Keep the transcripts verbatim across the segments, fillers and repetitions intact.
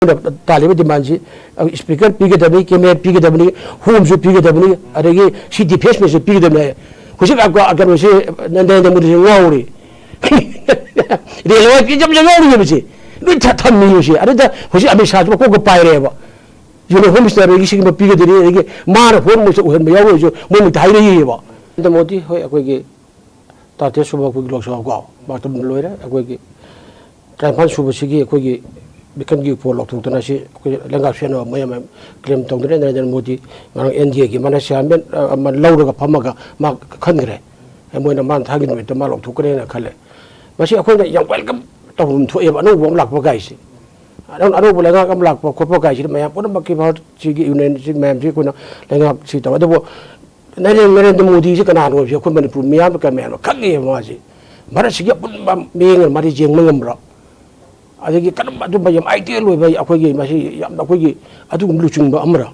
ꯇꯥꯜꯂꯤꯕ ꯗꯤꯃꯥꯟꯁꯤ, speaker ꯄꯤꯒꯗꯕꯅꯤ, camera ꯄꯤꯒꯗꯕꯅꯤ, ꯍꯣꯝꯁꯨ ꯄꯤꯒꯗꯕꯅꯤ, ꯑꯗꯒꯤ ꯁꯤ ꯗꯤꯐꯦꯟꯁ ꯃꯤꯅꯤꯁꯇꯔ ꯄꯤꯒꯗꯕꯅꯤ ꯍꯥꯏ꯫ ꯍꯧꯖꯤꯛ ꯑ-, ꯀꯩꯅꯣꯁꯤ, ꯅꯔꯦꯟꯗ꯭ꯔ ꯃꯣꯗꯤꯁꯤ ꯉꯥꯎꯔꯤ꯫ ꯔꯦꯜꯋꯦ ꯐꯤ ꯌꯥꯝ ꯌꯥꯎꯔꯤꯑꯕ ꯁꯤ꯫ ꯂꯣꯏ ꯊ-, ꯊꯝꯃꯤꯕ ꯁꯤ꯫ ꯑꯗꯨꯗ ꯍꯧꯖꯤꯛ ꯑꯃꯤꯠ ꯁꯥꯍꯁꯨ ꯃꯀꯣꯛꯀ ꯄꯥꯏꯔꯦꯕ꯫ ꯌꯨꯅꯤꯌꯟ ꯍꯣꯝ ꯃꯤꯅꯤꯁꯇꯔꯗꯒꯤ ꯁꯤꯒꯨꯝꯕ ꯄꯤꯒꯗꯣꯏꯅꯤ, ꯑꯗꯒꯤ ꯃꯥꯅ ꯍꯣꯝ ꯃꯤꯅꯤꯁꯇꯔ ꯑꯣꯏꯍꯟꯕ ꯌꯥꯎꯔꯣꯏꯁꯨ ꯃꯣꯏ ꯃꯤꯠꯇ ꯍꯥꯏꯔꯛꯏꯕ꯫ ꯅꯔꯦꯟꯗ꯭ꯔ ꯃꯣꯗꯤ, ꯍꯣꯏ, ꯑꯩꯈꯣꯏꯒꯤ ꯇꯔꯥꯇꯔꯦꯠ ꯁꯨꯕ ꯑꯩꯈꯣꯏꯒꯤ ꯂꯣꯛ ꯁꯚꯥ ꯀꯣ, ꯃꯇꯝ ꯂꯣꯏꯔꯦ꯫ ꯑꯩꯈꯣꯏꯒꯤ ꯇꯔꯥꯅꯤꯄꯥꯟ ꯁꯨꯕꯁꯤꯒꯤ ꯑꯩꯈꯣꯏꯒꯤ ꯕꯤꯀꯟꯒꯤ ꯎꯄꯣ ꯂꯥꯎꯊꯣꯛꯇꯅ ꯁꯤ ꯑꯩꯈꯣꯏ ꯂꯩꯉꯥꯛ ꯁꯦꯟꯅꯕ ꯃꯌꯥꯝ ꯑꯃ ꯀ꯭ꯂꯦꯝ ꯇꯧꯗꯅ ꯅꯔꯦꯟꯗ꯭ꯔ ꯃꯣꯗꯤ ꯉꯔꯥꯡ ꯑꯦꯟ ꯗꯤ ꯑꯦꯒꯤ ꯃꯥꯅ ꯆꯤꯌꯥꯔꯃꯦꯟ ꯑꯃ ꯂꯧꯔꯒ ꯐꯝꯃꯒ ꯃꯥ ꯈꯟꯈ꯭ꯔꯦ꯫ ꯃꯣꯏꯅ ꯃꯥꯅ ꯊꯥꯒꯤ ꯅꯨꯃꯤꯠꯇ ꯃꯥ ꯂꯧꯊꯣꯛꯀꯅꯦꯅ ꯈꯜꯂꯦ꯫ ꯃꯁꯤ ꯑꯩꯈꯣꯏꯅ ꯌꯥꯝ ꯋꯦꯜꯀꯝ ꯇꯧꯐꯝ ꯊꯣꯛꯑꯦꯕ, ꯑꯅꯧꯕ ꯑꯃ ꯂꯥꯛꯄ ꯀꯥꯏꯁꯦ꯫ ꯑꯅꯧ-, ꯑꯅꯧꯕ ꯂꯩꯉꯥꯛ ꯑꯃ ꯂꯥꯛꯄ ꯈꯣꯠꯄ ꯀꯥꯏꯁꯤꯗ ꯃꯌꯥꯝ ꯄꯨꯝꯅꯃꯛꯀꯤ ꯚꯥꯔꯠꯁꯤꯒꯤ ꯌꯨꯅꯤꯌꯟꯁꯤ ꯃꯌꯥꯝꯁꯤ ꯑꯩꯈꯣꯏꯅ ꯂꯩꯉꯥꯛꯁꯤ ꯇꯧꯋꯦ꯫ ꯑꯗꯨꯕꯨ ꯅꯔꯦꯟ-, ꯅꯔꯦꯟꯗ꯭ꯔ ꯃꯣꯗꯤꯁꯤ ꯀꯅꯥꯅꯣ ꯍꯥꯏꯕꯁꯤ ꯑꯩꯈꯣꯏ ꯃꯅꯤꯄꯨꯔ ꯃꯤꯌꯥꯝ ꯀꯌꯥ ꯃꯌꯥꯝꯅ ꯈꯪꯉꯦꯕ꯫ ꯃꯥꯁꯤ ꯚꯥꯔꯠꯁꯤꯒꯤ ꯑꯄꯨꯟꯕ ꯃꯤꯠꯌꯦꯡꯅ ꯃꯥꯗꯤ ꯌꯦꯡꯕ ꯉꯝꯕ꯭ꯔꯥ? ꯑꯗꯒꯤ ꯀꯔꯝꯕ ꯑꯗꯨꯝꯕ ꯌꯥꯝ ꯑꯥꯏꯗꯤꯌꯦꯜ ꯑꯣꯏꯕ ꯑꯩꯈꯣꯏꯒꯤ ꯃꯁꯤ ꯌꯥꯝꯅ ꯑꯩꯈꯣꯏꯒꯤ ꯑꯗꯨꯒꯨꯝꯕ ꯂꯨꯆꯤꯡꯕ ꯑꯃꯔ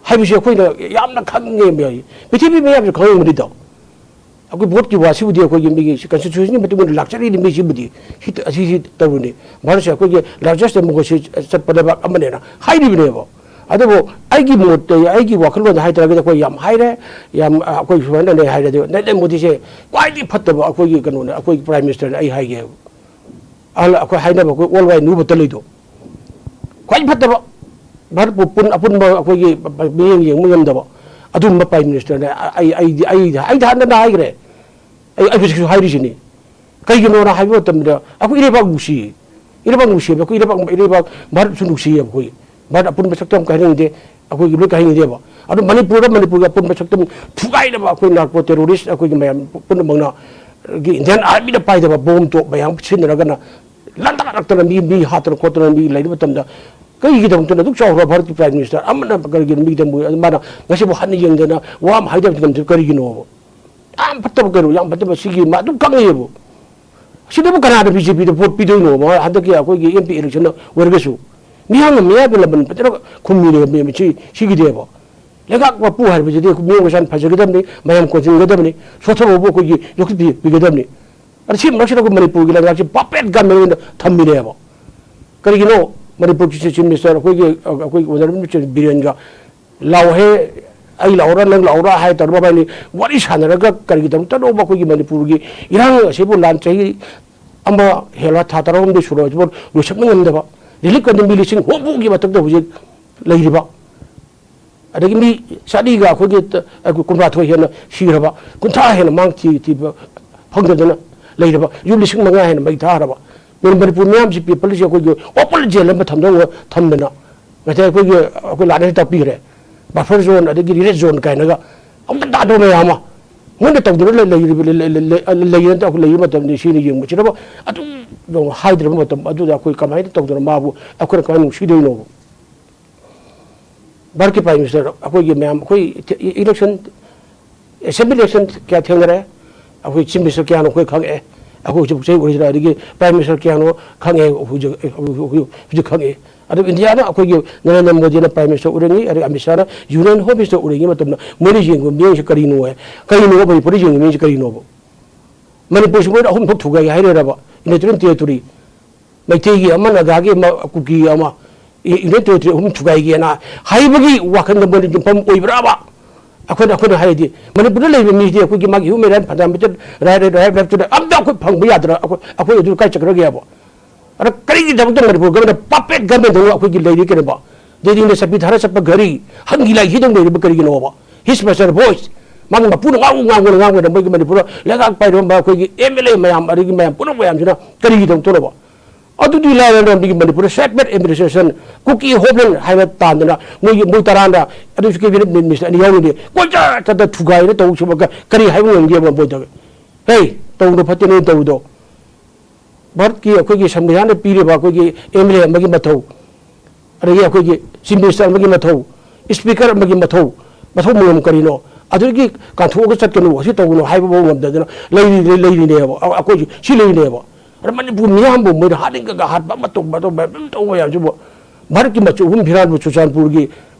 ꯍꯥꯏꯕꯁꯤ ꯑꯩꯈꯣꯏꯅ ꯌꯥꯝꯅ ꯈꯪꯉꯦꯕ꯫ ꯄ꯭ꯔꯤꯊꯤꯕꯤ ꯃꯤꯌꯥꯝꯁꯨ ꯈꯪꯉꯝꯒꯅꯤꯗꯣ꯫ ꯑꯩꯈꯣꯏ ꯚꯣꯠꯀꯤ ꯋꯥꯁꯤꯕꯨꯗꯤ ꯑꯩꯈꯣꯏꯒꯤ ꯃꯤꯒꯤ ꯀꯟꯁꯇꯤꯇ꯭ꯌꯨꯁꯟꯒꯤ ꯃꯇꯨꯡ ꯏꯟꯅ ꯂꯥꯛꯆꯔꯤꯅꯤ ꯃꯤꯁꯤꯕꯨꯗꯤ꯫ ꯁꯤ, ꯑꯁꯤꯁꯤ ꯇꯧꯔꯤꯅꯤ꯫ ꯚꯥꯔꯠꯁꯦ ꯑꯩꯈꯣꯏꯒꯤ ꯂꯥꯔꯖꯦꯁ ꯗꯦꯃꯣꯀ꯭ꯔꯦꯁꯤ ꯆꯠꯄ ꯂꯩꯕꯥꯛ ꯑꯃꯅꯦꯅ ꯍꯥꯏꯔꯤꯕꯅꯦꯕ꯫ ꯑꯗꯨꯕꯨ ꯑꯩꯒꯤ ꯃꯣꯠꯇ, ꯑꯩꯒꯤ ꯋꯥꯈꯜꯂꯣꯟꯗ ꯍꯥꯏꯇꯥꯔꯒꯗꯤ ꯑꯩꯈꯣꯏ ꯌꯥꯝ ꯍꯥꯏꯔꯦ, ꯌꯥꯝ, ꯑ, ꯑꯩꯈꯣꯏ ꯁꯨꯃꯥꯏꯅ ꯂꯩ ꯍꯥꯏꯔꯦ꯫ ꯑꯗꯨ ꯅꯔꯦꯟꯗ꯭ꯔ ꯃꯣꯗꯤꯁꯦ ꯈ꯭ꯋꯥꯏꯗꯒꯤ ꯐꯠꯇꯕ ꯑꯩꯈꯣꯏꯒꯤ ꯀꯩꯅꯣꯅꯦ, ꯑꯩꯈꯣꯏꯒꯤ ꯄ꯭ꯔꯥꯏꯝ ꯃꯤꯅꯤꯁꯇꯔꯅꯦ ꯑꯩ ꯍꯥꯏꯒꯦꯕ꯫ ꯑꯍꯜ ꯑꯩꯈꯣꯏ ꯍꯥꯏꯅꯕ ꯑꯩꯈꯣꯏ ꯑꯣꯜ ꯋꯥꯏ ꯅ꯭ꯌꯨ ꯕꯇꯜ ꯂꯩꯗꯣ, ꯈ꯭ꯋꯥꯏ ꯐꯠꯇꯕ, ꯚꯥꯔꯠꯄꯨ ꯄꯨꯟ-, ꯑꯄꯨꯟꯕ ꯑꯩꯈꯣꯏꯒꯤ ꯃꯤꯠꯌꯦꯡ ꯌꯦꯡꯕ ꯉꯝꯗꯕ ꯑꯗꯨꯒꯨꯝꯕ ꯄ꯭ꯔꯥꯏꯝ ꯃꯤꯅꯤꯁꯇꯔꯅꯦ꯫ ꯑꯩ, ꯑꯩꯗꯤ, ꯑꯩ, ꯑꯩꯗꯤ ꯍꯟꯗꯅ ꯍꯥꯏꯈ꯭ꯔꯦ, ꯑꯩ, ꯑꯩ ꯍꯧꯖꯤꯛꯁꯨ ꯍꯥꯏꯔꯤꯁꯤꯅꯤ꯫ ꯀꯩꯒꯤꯅꯣꯅ ꯍꯥꯏꯕ ꯃꯇꯝꯗ ꯑꯩꯈꯣꯏ ꯏꯔꯩꯕꯥꯛ ꯅꯨꯡꯁꯤ, ꯏꯔꯩꯕꯥꯛ ꯅꯨꯡꯁꯤꯕ ꯑꯩꯈꯣꯏ ꯏꯔꯩꯕꯥꯛ, ꯏꯔꯩꯕꯥꯛ ꯚꯥꯔꯠꯁꯨ ꯅꯨꯡꯁꯤꯌꯦꯕ ꯑꯩꯈꯣꯏ꯫ ꯚꯥꯔꯠ ꯑꯄꯨꯟꯕ ꯁꯛꯇꯝ ꯀꯥꯏꯍꯟꯅꯤꯡꯗꯦ, ꯑꯩꯈꯣꯏꯒꯤ ꯂꯣꯏ ꯀꯥꯏꯍꯟꯅꯤꯡꯗꯦꯕ꯫ ꯑꯗꯨ ꯃꯅꯤꯄꯨꯔꯗ ꯃꯅꯤꯄꯨꯔꯒꯤ ꯑꯄꯨꯟꯕ ꯁꯛꯇꯝ ꯊꯨꯒꯥꯏꯅꯕ ꯑꯩꯈꯣꯏ ꯅꯥꯔꯀꯣ ꯇꯦꯔꯣꯔꯤꯁ ꯑꯩꯈꯣꯏꯒꯤ ꯃꯌꯥꯝ ꯄꯨꯝꯅꯃꯛꯅ ꯒꯤ ꯏꯟꯗꯤꯌꯥꯟ ꯑꯥꯔꯃꯤꯅ ꯄꯥꯏꯗꯕ ꯕꯣꯝ ꯇꯣꯞ ꯃꯌꯥꯝ ꯁꯤꯖꯤꯟꯅꯔꯒꯅ ꯂꯥꯟꯗꯥꯔꯛꯇꯅ ꯃꯤ, ꯃꯤ ꯍꯥꯠꯇꯅ ꯈꯣꯠꯇꯅ ꯃꯤ ꯂꯩꯔꯕ ꯃꯇꯝꯗ ꯀꯔꯤꯒꯤꯗꯃꯛꯇꯅ ꯑꯗꯨꯛ ꯆꯥꯎꯈ꯭ꯔꯕ ꯚꯥꯔꯠꯀꯤ ꯄ꯭ꯔꯥꯏꯝ ꯃꯤꯅꯤꯁꯇꯔ ꯑꯃꯅ ꯀꯔꯤꯒꯤꯅꯣ ꯃꯤꯒꯤꯗꯃꯛ ꯃꯥꯅ ꯉꯁꯤꯐꯥꯎ ꯍꯟꯅ ꯌꯦꯡꯗꯅ ꯋꯥ ꯑꯃ ꯍꯥꯏꯗꯕ ꯉꯝꯗ꯭ꯔꯤꯕ ꯀꯔꯤꯒꯤꯅꯣꯕ? ꯌꯥꯝ ꯐꯠꯇꯕ ꯀꯩꯅꯣ, ꯌꯥꯝ ꯐꯠꯇꯕ ꯁꯤꯒꯤ ꯃꯥ ꯑꯗꯨꯝ ꯈꯪꯉꯛꯑꯦꯕ꯫ ꯁꯤꯗꯕꯨ ꯀꯅꯥꯅ ꯕꯤ ꯖꯦ ꯄꯤꯗ ꯚꯣꯠ ꯄꯤꯗꯣꯏꯅꯣ? ꯃꯥ ꯍꯟꯗꯛꯀꯤ ꯑꯩꯈꯣꯏꯒꯤ ꯑꯦꯝ ꯄꯤ ꯏꯂꯦꯛꯁꯟ ꯑꯣꯏꯔꯒꯁꯨ ꯃꯤꯌꯥꯝꯅ ꯃꯤꯌꯥꯝꯒꯤ ꯂꯃꯟ ꯐꯖꯅ ꯈꯨꯝꯃꯤꯅꯦꯕ ꯃꯤ-, ꯁꯤ, ꯁꯤꯒꯤꯗꯤꯕ꯫ ꯂꯩꯉꯥꯛ ꯃꯄꯨ ꯍꯥꯏꯕꯁꯤꯗꯤ ꯑꯩꯈꯣꯏ ꯃꯤꯑꯣꯏ ꯃꯁꯥꯅ ꯐꯖꯒꯗꯕꯅꯤ, ꯃꯌꯥꯝ ꯀꯣꯟꯁꯤꯟꯒꯗꯕꯅꯤ, ꯁꯣꯠꯊꯔꯛꯑꯕꯨ ꯑꯩꯈꯣꯏꯒꯤ ꯌꯣꯛꯈꯠꯄꯤ-, ꯄꯤꯒꯗꯕꯅꯤ꯫ ꯑꯗ ꯁꯤ ꯃꯔꯛꯁꯤꯗ ꯑꯩꯈꯣꯏ ꯃꯅꯤꯄꯨꯔꯒꯤ ꯂꯩꯉꯥꯛꯁꯤ ꯄꯄꯦꯠ ꯒꯃꯦꯟ ꯑꯣꯏꯅ ꯊꯝꯃꯤꯅꯦꯕ꯫ ꯀꯔꯤꯒꯤꯅꯣ? ꯃꯅꯤꯄꯨꯔꯒꯤ ꯆꯤꯐ ꯃꯤꯅꯤꯁꯇꯔ ꯑꯩꯈꯣꯏꯒꯤ, ꯑꯩꯈꯣꯏꯒꯤ ꯑꯣꯅꯔꯦꯕꯜ ꯃꯤꯅꯤꯁꯇꯔ ꯕꯤꯔꯦꯟꯒ ꯂꯥꯎꯍꯦ, ꯑꯩ ꯂꯥꯎꯔꯥ ꯅꯪ ꯂꯥꯎꯔꯥ ꯍꯥꯏ ꯇꯧꯔꯒ ꯃꯕꯥꯏꯅꯤ ꯋꯥꯔꯤ ꯁꯥꯟꯅꯔꯒ ꯀꯔꯤꯒꯤꯗꯃꯛꯇꯅꯣꯕ ꯑꯩꯈꯣꯏꯒꯤ ꯃꯅꯤꯄꯨꯔꯒꯤ ꯏꯔꯥꯡ ꯑꯁꯤꯕꯨ ꯂꯥꯟ ꯆꯍꯤ ꯑꯃ ꯍꯦꯜꯂ ꯊꯥ ꯇꯔꯥꯍꯨꯝꯗꯣꯏ ꯁꯨꯔꯕꯁꯤꯕꯨ ꯂꯣꯏꯁꯤꯟꯕ ꯉꯝꯗꯕ? ꯔꯤꯂꯤꯐ ꯀꯦꯝꯗ ꯃꯤ ꯂꯤꯁꯤꯡ ꯍꯨꯝꯐꯨꯒꯤ ꯃꯊꯛꯇ ꯍꯧꯖꯤꯛ ꯂꯩꯔꯤꯕ, ꯑꯗꯒꯤ ꯃꯤ ꯆꯅꯤꯒ ꯑꯩꯈꯣꯏꯒꯤ ꯀꯨꯟꯃꯥꯊꯣꯏ ꯍꯦꯟꯅ ꯁꯤꯈ꯭ꯔꯕ, ꯀꯨꯟꯊ꯭ꯔꯥ ꯍꯦꯟꯅ ꯃꯥꯡ ꯊꯤ ꯊꯤꯕ ꯐꯪꯗꯗꯅ ꯂꯩꯔꯕ, ꯌꯨꯝ ꯂꯤꯁꯤꯡ ꯃꯉꯥ ꯍꯦꯟꯅ ꯃꯩ ꯊꯥꯔꯕ꯫ ꯃꯅꯤ-, ꯃꯅꯤꯄꯨꯔ ꯃꯤꯌꯥꯝꯁꯤ, ꯄꯤꯄꯜꯁꯤ ꯑꯩꯈꯣꯏꯒꯤ ꯑꯣꯄꯟ ꯖꯦꯜ ꯑꯃ ꯊꯝꯗꯧꯅ ꯊꯝꯗꯅ ꯉꯁꯥꯏ ꯑꯩꯈꯣꯏꯒꯤ, ꯑꯩꯈꯣꯏ ꯂꯥꯟꯅ ꯇꯥꯛꯄꯤꯈ꯭ꯔꯦ, ꯕꯐꯔ ꯖꯣꯟ ꯑꯗꯒꯤ ꯔꯦꯗ ꯖꯣꯟ ꯀꯥꯏꯅꯒ ꯑꯃꯨꯛꯇ ꯇꯥꯗꯕ ꯃꯌꯥꯝ ꯑꯃ ꯃꯣꯏꯅ ꯇꯧꯗꯨꯅ ꯂꯩ-, ꯂꯩꯔꯤꯕ-, ꯂꯩ-, ꯂꯩ-, ꯂꯩ-, ꯂꯩꯔꯤꯅ ꯑꯩꯈꯣꯏ ꯂꯩꯔꯤꯕ ꯃꯇꯝꯗ ꯁꯤꯅ ꯌꯦꯡꯕꯁꯤꯗꯕꯨ ꯑꯗꯨꯝ ꯍꯥꯏꯗ꯭ꯔꯕ ꯃꯇꯝ ꯑꯗꯨꯗ ꯑꯩꯈꯣꯏ ꯀꯃꯥꯏꯅ ꯇꯧꯗꯅ ꯃꯥꯕꯨ ꯑꯩꯈꯣꯏꯅ ꯀꯃꯥꯏꯅ ꯅꯨꯡꯁꯤꯗꯣꯏꯅꯣꯕ? ꯚꯥꯔꯠꯀꯤ ꯄ꯭ꯔꯥꯏꯝ ꯃꯤꯅꯤꯁꯇꯔ ꯑꯩꯈꯣꯏꯒꯤ ꯃꯌꯥꯝ ꯑꯩꯈꯣꯏ ꯏꯂꯦꯛꯁꯟ, ꯑꯦꯁꯦꯝꯕ꯭ꯂꯤ ꯏꯂꯦꯛꯁꯟ ꯀꯌꯥ ꯊꯦꯡꯅꯔꯦ, ꯑꯩꯈꯣꯏ ꯆꯤꯐ ꯃꯤꯅꯤꯁꯇꯔ ꯀꯌꯥꯅꯣ ꯑꯩꯈꯣꯏ ꯈꯪꯉꯛꯑꯦ, ꯑꯩꯈꯣꯏ ꯍꯧꯖꯤꯛ ꯆꯍꯤ ꯑꯣꯏꯔꯤꯁꯤꯅ ꯑꯗꯒꯤ ꯄ꯭ꯔꯥꯏꯝ ꯃꯤꯅꯤꯁꯇꯔ ꯀꯌꯥꯅꯣ ꯈꯪꯉꯛꯑꯦ, ꯍꯧꯖꯤꯛ ꯍꯧꯖꯤꯛ ꯍꯧꯖꯤꯛ ꯈꯪꯉꯛꯑꯦ꯫ ꯑꯗꯨ ꯏꯟꯗꯤꯌꯥꯅ ꯑꯩꯈꯣꯏꯒꯤ ꯅꯔꯦꯟꯗ꯭ꯔ ꯃꯣꯗꯤꯅ ꯄ꯭ꯔꯥꯏꯝ ꯃꯤꯅꯤꯁꯇꯔ ꯑꯣꯏꯔꯅꯤ, ꯑꯗꯒꯤ ꯑꯃꯤꯠ ꯁꯥꯍꯅ ꯌꯨꯅꯤꯌꯟ ꯍꯣꯝ ꯃꯤꯅꯤꯁꯇꯔ ꯑꯣꯏꯔꯤꯉꯩ ꯃꯇꯝꯗ ꯃꯣꯏꯅ ꯌꯦꯡꯕ ꯃꯤꯠꯌꯦꯡꯁꯦ ꯀꯔꯤꯅꯣ ꯍꯥꯏ? ꯀꯔꯤꯅꯣ ꯃꯅꯤꯄꯨꯔꯗ ꯌꯦꯡꯕ ꯃꯤꯠꯌꯦꯡꯁꯦ ꯀꯔꯤꯅꯣꯕ? ꯃꯅꯤꯄꯨꯔꯁꯤ ꯃꯣꯏꯅ ꯑꯍꯨꯝ ꯊꯣꯛ ꯊꯨꯒꯥꯏꯒꯦ ꯍꯥꯏꯔꯦꯔꯕ? ꯌꯨꯅꯥꯏꯇꯦꯗ ꯇꯦꯔꯤꯇꯣꯔꯤ, ꯃꯩꯇꯩꯒꯤ ꯑꯃ, ꯅꯥꯒꯥꯒꯤ ꯑꯃ, ꯀꯨꯀꯤ ꯑꯃ, ꯏ-, ꯌꯨꯅꯥꯏꯇꯦꯗ ꯇꯦꯔꯤꯇꯣꯔꯤ ꯑꯍꯨꯝ ꯊꯨꯒꯥꯏꯒꯦꯅ ꯍꯥꯏꯕꯒꯤ ꯋꯥꯈꯜꯗ ꯃꯣꯏꯅ ꯌꯨꯝꯐꯝ ꯑꯣꯏꯕ꯭ꯔꯥꯕ? ꯑꯩꯈꯣꯏꯅ, ꯑꯩꯈꯣꯏꯅ ꯍꯥꯏꯔꯗꯤ ꯃꯅꯤꯄꯨꯔꯗ ꯂꯩꯕ ꯃꯤꯁꯤꯗꯤ ꯑꯩꯈꯣꯏꯒꯤ ꯃꯥꯒꯤ human right, fundamental right, right, right, right ꯑꯝꯇ ꯑꯩꯈꯣꯏ ꯐꯪꯕ ꯌꯥꯗ꯭ꯔꯥ? ꯑꯩꯈꯣꯏ, ꯑꯩꯈꯣꯏ ꯑꯗꯨ ꯀꯥꯏ ꯆꯠꯈ꯭ꯔꯒꯦꯕ? ꯑꯗ ꯀꯔꯤꯒꯤꯗꯃꯛꯇ ꯃꯅꯤꯄꯨꯔ ꯒꯃꯦꯟꯅ puppet ꯒꯃꯦꯟꯗꯧꯅ ꯑꯩꯈꯣꯏꯒꯤ ꯂꯩꯔꯤ ꯀꯩꯅꯣꯕ? ꯗꯦꯜꯂꯤꯗ ꯆꯠꯄꯤ ꯊꯥꯔ ꯆꯠꯄ ꯘꯔꯤ, ꯍꯪꯒꯤ ꯂꯥꯏ ꯍꯤꯗꯧ ꯂꯩꯔꯤꯕ ꯀꯔꯤꯒꯤꯅꯣꯕ? His master voice, ꯃꯥꯒꯤ ꯃꯄꯨꯅ ꯉꯥꯡꯉꯨ ꯉꯥꯡꯉꯨꯅ ꯉꯥꯡꯕꯗ ꯃꯣꯏꯒꯤ ꯃꯅꯤꯄꯨꯔꯗ ꯂꯩꯉꯥꯛ ꯄꯥꯏꯔꯝꯕ ꯑꯩꯈꯣꯏꯒꯤ ꯑꯦꯝ ꯑꯦꯜ ꯑꯦ ꯃꯌꯥꯝ, ꯑꯗꯒꯤ ꯃꯌꯥꯝ ꯄꯨꯝꯅꯃꯛ ꯃꯌꯥꯝꯁꯤꯅ ꯀꯔꯤꯒꯤꯗꯃꯛꯇꯅꯣꯕ? ꯑꯗꯨꯗꯤ ꯂꯥꯏꯔꯗꯅ ꯃꯤꯒꯤ ꯃꯅꯤꯄꯨꯔꯗ separate administration, ꯀꯨꯀꯤ ꯍꯣꯝꯂꯦꯟ ꯍꯥꯏꯕ ꯇꯥꯟꯗꯅ ꯃꯣꯏꯒꯤ, ꯃꯣꯏ ꯇꯔꯥꯅ, ꯑꯗꯨꯁꯨ cabinet minister ꯑꯅꯤ ꯌꯥꯎꯔꯤꯅꯤ, ꯀꯣꯏꯆꯠ ꯆꯠꯇ ꯊꯨꯒꯥꯏꯅ ꯇꯧꯁꯤꯕ ꯀ-, ꯀꯔꯤ ꯍꯥꯏꯕ ꯉꯝꯒꯦꯕ ꯃꯣꯏꯗ? ꯍꯦ, ꯇꯧꯅ ꯐꯠꯇꯦ ꯅꯣꯏ ꯇꯧꯔꯤꯗꯣ꯫ ꯚꯥꯔꯠꯀꯤ ꯑꯩꯈꯣꯏꯒꯤ ꯁꯪꯕꯤꯙꯥꯟꯗ ꯄꯤꯔꯤꯕ ꯑꯩꯈꯣꯏꯒꯤ ꯑꯦꯝ ꯑꯦꯜ ꯑꯦ ꯑꯃꯒꯤ ꯃꯊꯧ, ꯑꯗꯒꯤ ꯑꯩꯈꯣꯏꯒꯤ ꯆꯤꯐ ꯃꯤꯅꯤꯁꯇꯔ ꯑꯃꯒꯤ ꯃꯊꯧ, ꯏꯁꯄꯤꯀꯔ ꯑꯃꯒꯤ ꯃꯊꯧ, ꯃꯊꯧ ꯃꯉꯝ ꯀꯔꯤꯅꯣ? ꯑꯗꯨꯗꯒꯤ ꯀꯥꯟꯊꯣꯛꯑꯒ ꯆꯠꯀꯅꯨ, ꯑꯁꯤ ꯇꯧꯒꯅꯨ ꯍꯥꯏꯕ ꯐꯥꯎ ꯉꯝꯗꯗꯅ ꯂꯩꯔꯤ-, ꯂꯩꯔꯤꯅꯦꯕ꯫ ꯑ-, ꯑꯩꯈꯣꯏꯁꯨ ꯁꯤ ꯂꯩꯔꯤꯅꯦꯕ꯫ ꯑꯗ ꯃꯅꯤꯄꯨꯔ ꯃꯤꯌꯥꯝꯕꯨ ꯃꯣꯏꯅ ꯍꯥꯠꯅꯤꯡꯒꯒ ꯍꯥꯠꯄ ꯑꯃ ꯇꯧꯕ, ꯑꯇꯧꯕ ꯑꯗꯨꯝ ꯇꯧꯕ ꯃꯌꯥꯝꯁꯤꯕꯨ ꯚꯥꯔꯠꯀꯤ ꯃꯆꯨ ꯑꯍꯨꯝ ꯐꯤꯔꯥꯟꯕꯨ ꯆꯨꯔꯆꯥꯟꯄꯨꯔꯒꯤ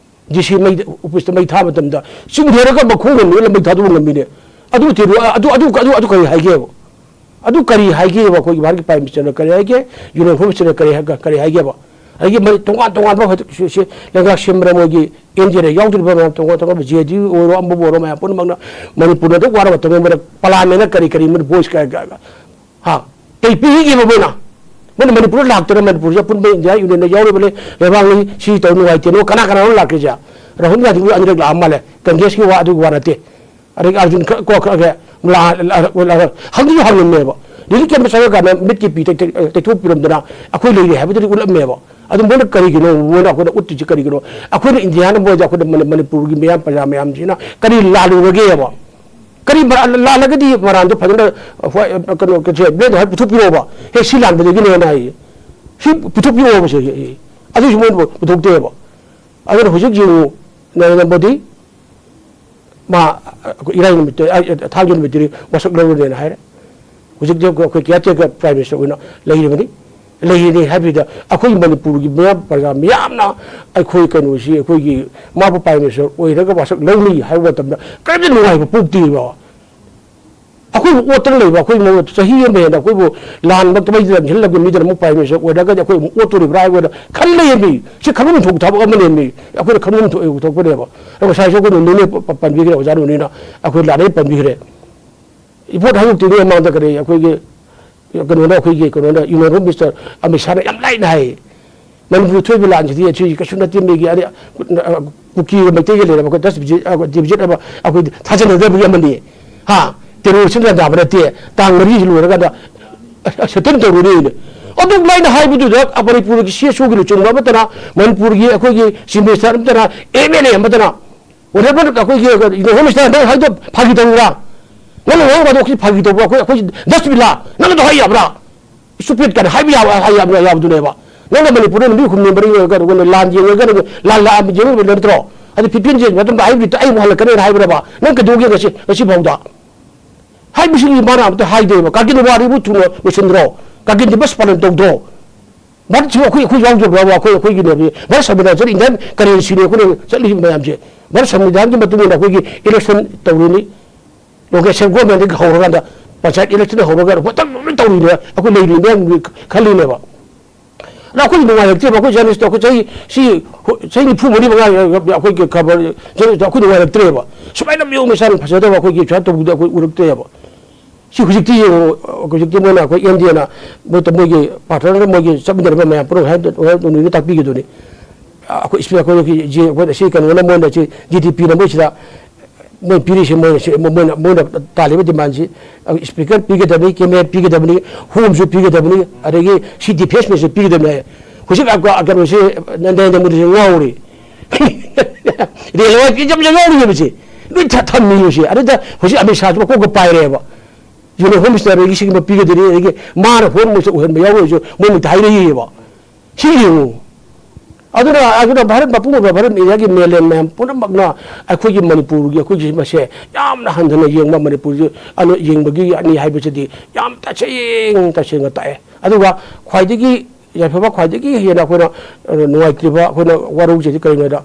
ꯗꯤ ꯁꯤ ꯃꯩ, ꯑꯣꯐꯤꯁꯇ ꯃꯩ ꯊꯥꯕ ꯃꯇꯝꯗ ꯆꯤꯡꯊꯔꯒ ꯃꯈꯣꯡꯅ ꯅꯦꯠꯂ ꯃꯩ ꯊꯥꯗꯣꯛꯄ ꯉꯝꯃꯤꯅꯦ꯫ ꯑꯗꯨ ꯇꯦꯔꯨ-, ꯑꯗꯨ, ꯑꯗꯨ, ꯑꯗꯨ, ꯑꯗꯨ ꯀꯔꯤ ꯍꯥꯏꯒꯦꯕ? ꯑꯗꯨ ꯀꯔꯤ ꯍꯥꯏꯒꯦꯕ? ꯑꯩꯈꯣꯏꯒꯤ ꯚꯥꯔꯠꯀꯤ ꯄ꯭ꯔꯥꯏꯝ ꯃꯤꯅꯤꯁꯇꯔꯅ ꯀꯔꯤ ꯍꯥꯏꯒꯦ? ꯌꯨꯅꯤꯌꯟ ꯍꯣꯝ ꯃꯤꯅꯤꯁꯇꯔꯅ ꯀꯔꯤ ꯍꯥꯏ-, ꯀꯔꯤ ꯍꯥꯏꯒꯦꯕ? ꯑꯗꯒꯤ ꯃꯅꯤ-, ꯇꯣꯉꯥꯟ ꯇꯣꯉꯥꯟꯕ ꯍꯧꯖꯤꯛ ꯁꯤ-, ꯁꯤ ꯂꯩꯉꯥꯛ ꯁꯦꯝꯕꯗ ꯃꯣꯏꯒꯤ ꯑꯦꯟ ꯗꯤ ꯑꯦꯗ ꯌꯥꯎꯗ꯭ꯔꯤꯕ ꯃꯌꯥꯝ ꯇꯣꯉꯥꯟ ꯇꯣꯉꯥꯟꯕ ꯖꯦ ꯗꯤ ꯌꯨ ꯑꯣꯏꯔꯣ, ꯑꯃꯕꯨ ꯑꯣꯏꯔꯣ, ꯃꯌꯥꯝ ꯄꯨꯝꯅꯃꯛꯅ ꯃꯅꯤꯄꯨꯔꯗ ꯑꯗꯨꯛ ꯋꯥꯔꯕ ꯃꯇꯝꯗ ꯃꯣꯏꯅ ꯄꯂꯥꯃꯦꯟꯅ ꯀꯔꯤ ꯀꯔꯤ ꯃꯣꯏꯅ ꯚꯣꯏꯁ ꯀ-, ꯀ-, ꯀ-, ꯍꯥ? ꯀꯩ ꯄꯤꯈꯤꯒꯦꯕ ꯃꯣꯏꯅ? ꯃꯣꯏꯅ ꯃꯅꯤꯄꯨꯔꯗ ꯂꯥꯛꯇꯅ ꯃꯅꯤꯄꯨꯔꯁꯦ ꯑꯄꯨꯟꯕ ꯏꯟꯗꯤꯌꯥ ꯌꯨꯅꯤꯌꯟꯗ ꯌꯥꯎꯔꯤꯕ ꯂꯩ-, ꯂꯩꯕꯥꯛꯅꯤ, ꯁꯤ ꯇꯧ ꯅꯨꯡꯉꯥꯏꯇꯦꯅꯣ, ꯀꯅꯥ ꯀꯅꯥꯅꯣ ꯂꯥꯛꯈ꯭ꯔꯤꯁꯦ? ꯔꯥꯍꯨꯜ ꯒꯥꯟꯙꯤꯕꯨ ꯑꯅꯤꯔꯛ ꯂꯥꯛꯑ ꯃꯥꯜꯂꯦ꯫ ꯀꯪꯒ꯭ꯔꯦꯁꯀꯤ ꯋꯥ, ꯑꯗꯨꯒꯤ ꯋꯥ ꯅꯠꯇꯦ꯫ ꯑꯗꯒꯤ ꯑꯥꯔꯖꯨꯟ ꯈꯔ ꯀꯣ ꯈꯔ ꯈꯔ ꯂꯥ-, ꯂꯥ-, ꯂꯥ-, ꯍꯪꯗꯤ ꯍꯪꯉꯝꯃꯦꯕ꯫ ꯗꯤꯜꯂꯤ ꯀꯦꯝꯞꯇ ꯆꯪꯉꯀꯥꯟꯗ ꯃꯤꯠꯀꯤ ꯄꯤ ꯇꯩ-, ꯇꯩ-, ꯇꯩꯊꯣꯛꯄꯤꯔꯝꯗꯅ ꯑꯩꯈꯣꯏ ꯂꯩꯔꯤ ꯍꯥꯏꯕꯗꯨꯗꯤ ꯎꯠꯂꯝꯃꯦꯕ꯫ ꯑꯗꯨ ꯃꯣꯏꯅ ꯀꯔꯤꯒꯤꯅꯣ? ꯃꯣꯏꯅ ꯑꯩꯈꯣꯏꯗ ꯎꯠꯇ꯭ꯔꯤꯁꯤ ꯀꯔꯤꯒꯤꯅꯣ? ꯑꯩꯈꯣꯏꯅ ꯏꯟꯗꯤꯌꯥꯅ ꯃꯣꯏꯗ, ꯑꯩꯈꯣꯏꯗ ꯃꯅꯤ-, ꯃꯅꯤꯄꯨꯔꯒꯤ ꯃꯤꯌꯥꯝ, ꯄ꯭ꯔꯖꯥ ꯃꯌꯥꯝꯁꯤꯅ ꯀꯔꯤ ꯂꯥꯜꯂꯨꯔꯒꯦꯕ? ꯀꯔꯤ ꯃꯔꯥ-, ꯂꯥꯜꯂꯒꯗꯤ ꯃꯔꯥꯟꯗꯣ ꯐꯖꯅ, ꯍꯣꯏ, ꯀꯩꯅꯣ, ꯀꯩꯅꯣꯁꯦ, ꯕ꯭ꯂꯦꯝꯗꯣ ꯍꯥꯏ ꯄꯨꯊꯣꯛꯄꯤꯔꯛꯑꯣꯕ꯫ ꯍꯦ, ꯁꯤ ꯂꯥꯟꯕꯗꯒꯤꯅꯦꯅ ꯍꯥꯏꯌꯦ꯫ ꯁꯤ ꯄꯨꯊꯣꯛꯄꯤꯔꯛꯑꯣꯕ ꯁꯦ, ꯑꯦ, ꯑꯦ꯫ ꯑꯗꯨꯁꯨ ꯃꯣꯏꯅ ꯄꯨꯊꯣꯛꯇꯦꯕ꯫ ꯑꯗꯨꯅ ꯍꯧꯖꯤꯛ ꯌꯦꯡꯉꯨ, ꯅꯔꯦꯟꯗ꯭ꯔ ꯃꯣꯗꯤ, ꯃꯥ, ꯑ, ꯏꯔꯥꯏ ꯅꯨꯃꯤꯠꯇ, ꯑ, ꯊꯥꯡꯖ ꯅꯨꯃꯤꯠꯇꯗꯤ ꯋꯥꯁꯛ ꯂꯧꯔꯅꯦꯅ ꯍꯥꯏꯔꯦ꯫ ꯍꯧꯖꯤꯛꯇꯤ ꯑꯩꯈꯣꯏ caretaker prime minister ꯑꯣꯏꯅ ꯂꯩꯔꯤꯕꯅꯤ꯫ ꯂꯩꯔꯤꯅꯤ ꯍꯥꯏꯕꯁꯤꯗ ꯑꯩꯈꯣꯏ ꯃꯅꯤꯄꯨꯔꯒꯤ ꯃꯤꯌꯥꯝ, ꯄ꯭ꯔꯖꯥ ꯃꯤꯌꯥꯝꯅ ꯑꯩꯈꯣꯏ ꯀꯩꯅꯣꯁꯤ, ꯑꯩꯈꯣꯏꯒꯤ ꯃꯥꯕꯨ prime minister ꯑꯣꯏꯔꯒ ꯋꯥꯁꯛ ꯂꯧꯅꯤ ꯍꯥꯏꯕ ꯃꯇꯝꯗ ꯀꯔꯤꯝꯇ ꯅꯨꯡꯉꯥꯏꯕ ꯄꯣꯛꯇꯦꯕ꯫ ꯑꯩꯈꯣꯏꯕꯨ ꯑꯣꯠꯇꯅ ꯂꯩꯕ, ꯑꯩꯈꯣꯏ ꯃꯉꯣꯟꯗ ꯆꯍꯤ ꯑꯃ ꯍꯦꯟꯅ ꯑꯩꯈꯣꯏꯕꯨ ꯂꯥꯟ ꯃꯛꯇ ꯃꯩꯗ ꯂꯪꯁꯤꯜꯂꯒ ꯃꯤꯗꯨꯅ ꯑꯃꯨꯛ prime minister ꯑꯣꯏꯔꯒꯗꯤ ꯑꯩꯈꯣꯏ ꯑꯃꯨꯛ ꯑꯣꯠꯇꯣꯔꯤꯕ꯭ꯔꯥ ꯍꯥꯏꯕꯗ ꯈꯜꯂꯦꯃꯤ꯫ ꯁꯤ ꯈꯟꯐꯝ ꯊꯣꯛꯄ ꯊꯕꯛ ꯑꯃꯅꯦꯃꯤ꯫ ꯑꯩꯈꯣꯏꯅ ꯈꯟꯐꯝ ꯊꯣꯛ-, ꯊꯣꯛꯄꯅꯦꯕ꯫ ꯑꯗꯣ ꯉꯁꯥꯏꯁꯨ ꯑꯩꯈꯣꯏ ꯅꯣꯅꯦ ꯄ-, ꯄ-, ꯄꯟꯕꯤꯈ꯭ꯔꯦ, ꯑꯣꯖꯥ ꯅꯣꯅꯦꯅ꯫ ꯑꯩꯈꯣꯏ ꯂꯥꯟꯅꯩ ꯄꯟꯕꯤꯈ꯭ꯔꯦ꯫ ꯔꯤꯄꯣꯔꯠ ꯍꯥꯏꯗꯣꯛꯇ꯭ꯔꯤꯉꯩ ꯃꯃꯥꯡꯗ ꯀꯔꯤ ꯑꯩꯈꯣꯏꯒꯤ ꯀꯩꯅꯣꯅ, ꯑꯩꯈꯣꯏꯒꯤ ꯀꯩꯅꯣꯅ, ꯌꯨꯅꯤꯌꯟ ꯍꯣꯝ ꯃꯤꯅꯤꯁꯇꯔ ꯑꯃꯤꯠ ꯁꯥꯍꯅ ꯌꯥꯝ ꯂꯥꯏꯅ ꯍꯥꯏ, ꯃꯅꯤꯄꯨꯔ ꯊꯣꯛꯏꯕ ꯂꯥꯟꯁꯤꯗꯤ ꯑꯁꯤ ꯀꯩꯁꯨ ꯅꯠꯇꯦ, ꯃꯤꯒꯤ ꯑꯔꯤ-, ꯀꯨꯀꯤꯒ ꯃꯩꯇꯩꯒ ꯂꯩꯔꯕ ꯑꯩꯈꯣꯏ ꯗꯁ ꯕꯤꯖꯤꯠ, ꯑ, ꯗꯤꯕꯤꯖꯤꯠ ꯑꯃ ꯑꯩꯈꯣꯏ ꯊꯥꯖꯅꯗꯕꯒꯤ ꯑꯃꯅꯤ꯫ ꯍꯥ? ꯇꯦꯔꯣꯔꯤꯁ꯭ꯠꯅ ꯂꯥꯟꯗꯥꯕ ꯅꯠꯇꯦ꯫ ꯇꯥꯡ ꯃꯔꯤꯁꯤ ꯂꯣꯏꯔꯀꯥꯟꯗ ꯁꯦꯇꯜ ꯇꯧꯔꯨꯅꯤꯅ꯫ ꯑꯗꯨꯛ ꯂꯥꯏꯅ ꯍꯥꯏꯕꯗꯨꯗ ꯃꯅꯤꯄꯨꯔꯒꯤ ꯁꯤ ꯑꯦꯁ ꯑꯣꯒꯤ ꯂꯨꯆꯤꯡꯕ ꯑꯃꯠꯇꯅ, ꯃꯅꯤꯄꯨꯔꯒꯤ ꯑꯩꯈꯣꯏꯒꯤ ꯆꯤꯐ ꯃꯤꯅꯤꯁꯇꯔ ꯑꯃꯠꯇꯅ, ꯑꯦꯝ ꯑꯦꯜ ꯑꯦ ꯑꯃꯠꯇꯅ, whatever ꯑꯩꯈꯣꯏꯒꯤ ꯌꯨꯅꯤꯌꯟ ꯍꯣꯝ ꯃꯤꯅꯤꯁꯇꯔ ꯍꯟꯗꯛ ꯍꯥꯏꯗꯣ ꯐꯥꯒꯤ ꯇꯧꯔꯤꯔꯥ? ꯅꯪꯅ ꯉꯥꯡꯕꯗꯣ ꯑꯩꯈꯣꯏ ꯐꯥꯒꯤ ꯇꯧꯕ, ꯑꯩꯈꯣꯏ, ꯑꯩꯈꯣꯏ ꯗꯁꯕꯤꯂꯥ, ꯅꯪꯅ ꯑꯗꯨ ꯍꯥꯏ ꯌꯥꯕ꯭ꯔꯥ? ꯏꯁꯇꯨꯄꯤꯠ ꯀꯥꯏꯅ ꯍꯥꯏꯕ ꯌꯥꯕ, ꯍꯥꯏ ꯌꯥꯕ, ꯌꯥꯕꯗꯨꯅꯦꯕ꯫ ꯅꯪꯅ ꯃꯅꯤꯄꯨꯔꯗ ꯅꯨꯃꯤꯠ ꯍꯨꯝꯅꯤ ꯃꯔꯤ ꯑꯣꯏꯔꯒ ꯅꯪꯅ ꯂꯥꯟ ꯌꯦꯡꯉꯒ ꯅꯪꯅ ꯂꯥꯟ ꯂꯥꯛꯑꯕ ꯌꯦꯡꯉꯕ ꯅꯠꯇ꯭ꯔꯣ? ꯑꯗꯨ ꯐꯤꯐꯇꯤꯟ ꯗꯦꯁ ꯃꯇꯨꯡꯗ ꯑꯩꯕꯨ, ꯑꯩꯕꯨ ꯍꯜꯂꯛꯀꯅꯦꯅ ꯍꯥꯏꯕ꯭ꯔꯕ? ꯅꯪ ꯀꯩꯗꯧꯒꯦ ꯉꯁꯤ, ꯉꯁꯤ ꯐꯥꯎꯗ? ꯍꯥꯏꯕꯁꯤꯒꯤ ꯃꯥꯅ ꯑꯝꯇ ꯍꯥꯏꯗꯦꯕ꯫ ꯀꯥꯔꯒꯤꯜ ꯋꯥꯔꯤꯕꯨ ꯊꯨꯅ ꯂꯣꯏꯁꯤꯟꯗ꯭ꯔꯣ? ꯀꯥꯔꯒꯤꯜ ꯗꯤꯕꯁ ꯄꯥꯂꯟ ꯇꯧꯗ꯭ꯔꯣ? ꯚꯥꯔꯠꯁꯤꯕꯨ ꯑꯩꯈꯣꯏ, ꯑꯩꯈꯣꯏ ꯌꯥꯎꯖꯕ꯭ꯔꯕ? ꯑꯩꯈꯣꯏ, ꯑꯩꯈꯣꯏꯒꯤꯅꯦ꯫ ꯚꯥꯔꯠ ꯁꯪꯕꯤꯙꯥꯟꯁꯤꯅ ꯏꯟꯗꯤꯌꯥꯟ ꯀꯔꯦꯟꯁꯤꯅꯦ ꯑꯩꯈꯣꯏꯅ ꯆꯠꯂꯤꯕ ꯃꯌꯥꯝꯁꯦ꯫ ꯚꯥꯔꯠ ꯁꯪꯕꯤꯙꯥꯟꯒꯤ ꯃꯇꯨꯡ ꯏꯟꯅ ꯑꯩꯈꯣꯏꯒꯤ ꯏꯂꯦꯛꯁꯟ ꯇꯧꯔꯤꯅꯤ꯫ ꯂꯣꯀꯦꯜ ꯁꯦꯜꯐ ꯒꯣꯔꯃꯦꯟꯗꯒꯤ ꯍꯧꯔꯀꯥꯟꯗ, ꯄꯟꯆꯥꯌꯠ ꯏꯂꯦꯛꯁꯟ ꯍꯧꯔꯒ ꯃꯇꯝ ꯂꯣꯏꯅ ꯇꯧꯔꯤꯅꯦ꯫ ꯑꯩꯈꯣꯏ ꯂꯩꯔꯤꯕ ꯃꯌꯥꯝ ꯈꯜꯂꯤꯅꯦꯕ꯫ ꯑꯩꯈꯣꯏ ꯅꯨꯡꯉꯥꯏꯔꯛꯇꯦꯕ꯫ ꯑꯩꯈꯣꯏ ꯖꯔꯅꯦꯂꯤꯁꯇꯣ ꯑꯩꯈꯣꯏ ꯆꯍꯤ ꯁꯤ ꯆꯍꯤ ꯅꯤꯐꯨ ꯃꯔꯤ ꯃꯉꯥ ꯑꯩꯈꯣꯏꯒꯤ ꯈꯕꯔ ꯖꯔꯅꯦꯂꯤꯁꯇꯣ ꯑꯩꯈꯣꯏ ꯅꯨꯡꯉꯥꯏꯔꯛꯇ꯭ꯔꯦꯕ꯫ ꯁꯨꯃꯥꯏꯅ ꯃꯤꯑꯣꯏ ꯃꯁꯥꯅ ꯐꯖꯗꯕ ꯑꯩꯈꯣꯏꯒꯤ ꯁꯨꯃꯥꯏꯅ ꯇꯧꯕꯗ ꯑꯩꯈꯣꯏ ꯎꯔꯛꯇ꯭ꯔꯦꯕ꯫ ꯁꯤ ꯍꯧꯖꯤꯛꯇꯤ ꯌꯦꯡꯉꯨ, ꯍꯧꯖꯤꯛꯇꯤ ꯃꯣꯏꯅ ꯑꯩꯈꯣꯏ ꯑꯦꯟ ꯗꯤ ꯑꯦꯅ ꯃꯣꯏ ꯃꯣꯏꯒꯤ ꯄꯥꯔꯠꯅꯔ ꯃꯣꯏꯒꯤ ꯆꯠꯃꯤꯟꯅꯔꯤꯕ ꯃꯌꯥꯝ ꯄꯨꯝꯅꯃꯛ ꯍꯥꯏ ꯇꯥꯛꯄꯤꯒꯗꯣꯏꯅꯤ꯫ ꯑꯩꯈꯣꯏ ꯏꯁꯄꯤꯀꯔ ꯑꯩꯈꯣꯏꯒꯤ ꯖꯤ ꯑꯩꯈꯣꯏꯅ ꯁꯤ ꯀꯩꯅꯣꯅ ꯃꯣꯏꯅ ꯁꯤ ꯖꯤ ꯗꯤ ꯄꯤꯅ ꯃꯣꯏꯁꯤꯗ ꯃꯣꯏ ꯄꯤꯔꯤꯁꯦ ꯃꯣꯏꯅ ꯁꯤ ꯃꯣꯏꯅ ꯃꯣꯏꯅ ꯇꯥꯜꯂꯤꯕ ꯗꯤꯃꯥꯟꯁꯤ ꯏꯁꯄꯤꯀꯔ ꯄꯤꯒꯗꯕꯅꯤ, ꯀꯦꯃꯦꯔꯥ ꯄꯤꯒꯗꯕꯅꯤ, ꯍꯣꯝꯁꯨ ꯄꯤꯒꯗꯕꯅꯤ, ꯑꯗꯒꯤ ꯁꯤ ꯗꯤꯐꯦꯟꯁ ꯃꯤꯅꯤꯁꯇꯔ ꯄꯤꯒꯗꯕꯅꯤ ꯍꯥꯏ꯫ ꯍꯧꯖꯤꯛ ꯑ- ꯀꯩꯅꯣꯁꯤ ꯅꯔꯦꯟꯗ꯭ꯔ ꯃꯣꯗꯤꯁꯤ ꯉꯥꯎꯔꯤ꯫ ꯔꯦꯜꯋꯦ ꯄꯤꯖꯕꯁꯦ ꯉꯥꯎꯔꯤꯕꯁꯤ ꯂꯣꯏ ꯊ- ꯊꯝꯃꯤꯕꯁꯤ꯫ ꯑꯗꯨꯗ ꯍꯧꯖꯤꯛ ꯑꯃꯤꯠ ꯁꯥꯍꯁꯨ ꯃꯀꯣꯛꯀ ꯄꯥꯏꯔꯦꯕ꯫ ꯌꯨꯅꯤꯌꯟ ꯍꯣꯝ ꯃꯤꯅꯤꯁꯇꯔꯗꯒꯤ ꯁꯤꯒꯨꯝꯕ ꯄꯤꯒꯗꯣꯏꯅꯤ, ꯑꯗꯒꯤ ꯃꯥꯅ ꯍꯣꯝ ꯃꯤꯅꯤꯁꯇꯔ ꯑꯣꯏꯍꯟꯕ ꯌꯥꯎꯔꯣꯏꯁꯨ ꯃꯣꯏ ꯃꯤꯠꯇ ꯍꯥꯏꯔꯛꯏꯕ꯫ ꯁꯤ ꯌꯦꯡꯉꯨ꯫ ꯑꯗꯨꯅ ꯑꯗꯨꯅ ꯚꯥꯔꯠ ꯃꯄꯨꯝ ꯑꯣꯏꯕ ꯚꯥꯔꯠ ꯏꯟꯗꯤꯌꯥꯒꯤ ꯃꯦꯂꯦꯟ ꯃꯌꯥꯝ ꯄꯨꯝꯅꯃꯛꯅ ꯑꯩꯈꯣꯏꯒꯤ ꯃꯅꯤꯄꯨꯔꯒꯤ ꯑꯩꯈꯣꯏꯒꯤ ꯃꯁꯦ ꯌꯥꯝꯅ ꯍꯟꯊꯅ ꯌꯦꯡꯕ, ꯃꯅꯤꯄꯨꯔꯁꯤ ꯑꯅ ꯌꯦꯡꯕꯒꯤ ꯑꯅꯤ ꯍꯥꯏꯕꯁꯤꯗꯤ ꯌꯥꯝ ꯇꯁꯦꯡ ꯇꯁꯦꯡꯅ ꯇꯥꯛꯑꯦ꯫ ꯑꯗꯨꯒ ꯈ꯭ꯋꯥꯏꯗꯒꯤ ꯌꯥꯏꯐꯕ, ꯈ꯭ꯋꯥꯏꯗꯒꯤ ꯍꯦꯟꯅ ꯑꯩꯈꯣꯏꯅ ꯑ, ꯅꯨꯡꯉꯥꯏꯇ꯭ꯔꯤꯕ, ꯑꯩꯈꯣꯏꯅ ꯋꯥꯔꯧꯖꯔꯤ ꯀꯔꯤꯒꯤꯅꯣꯗ,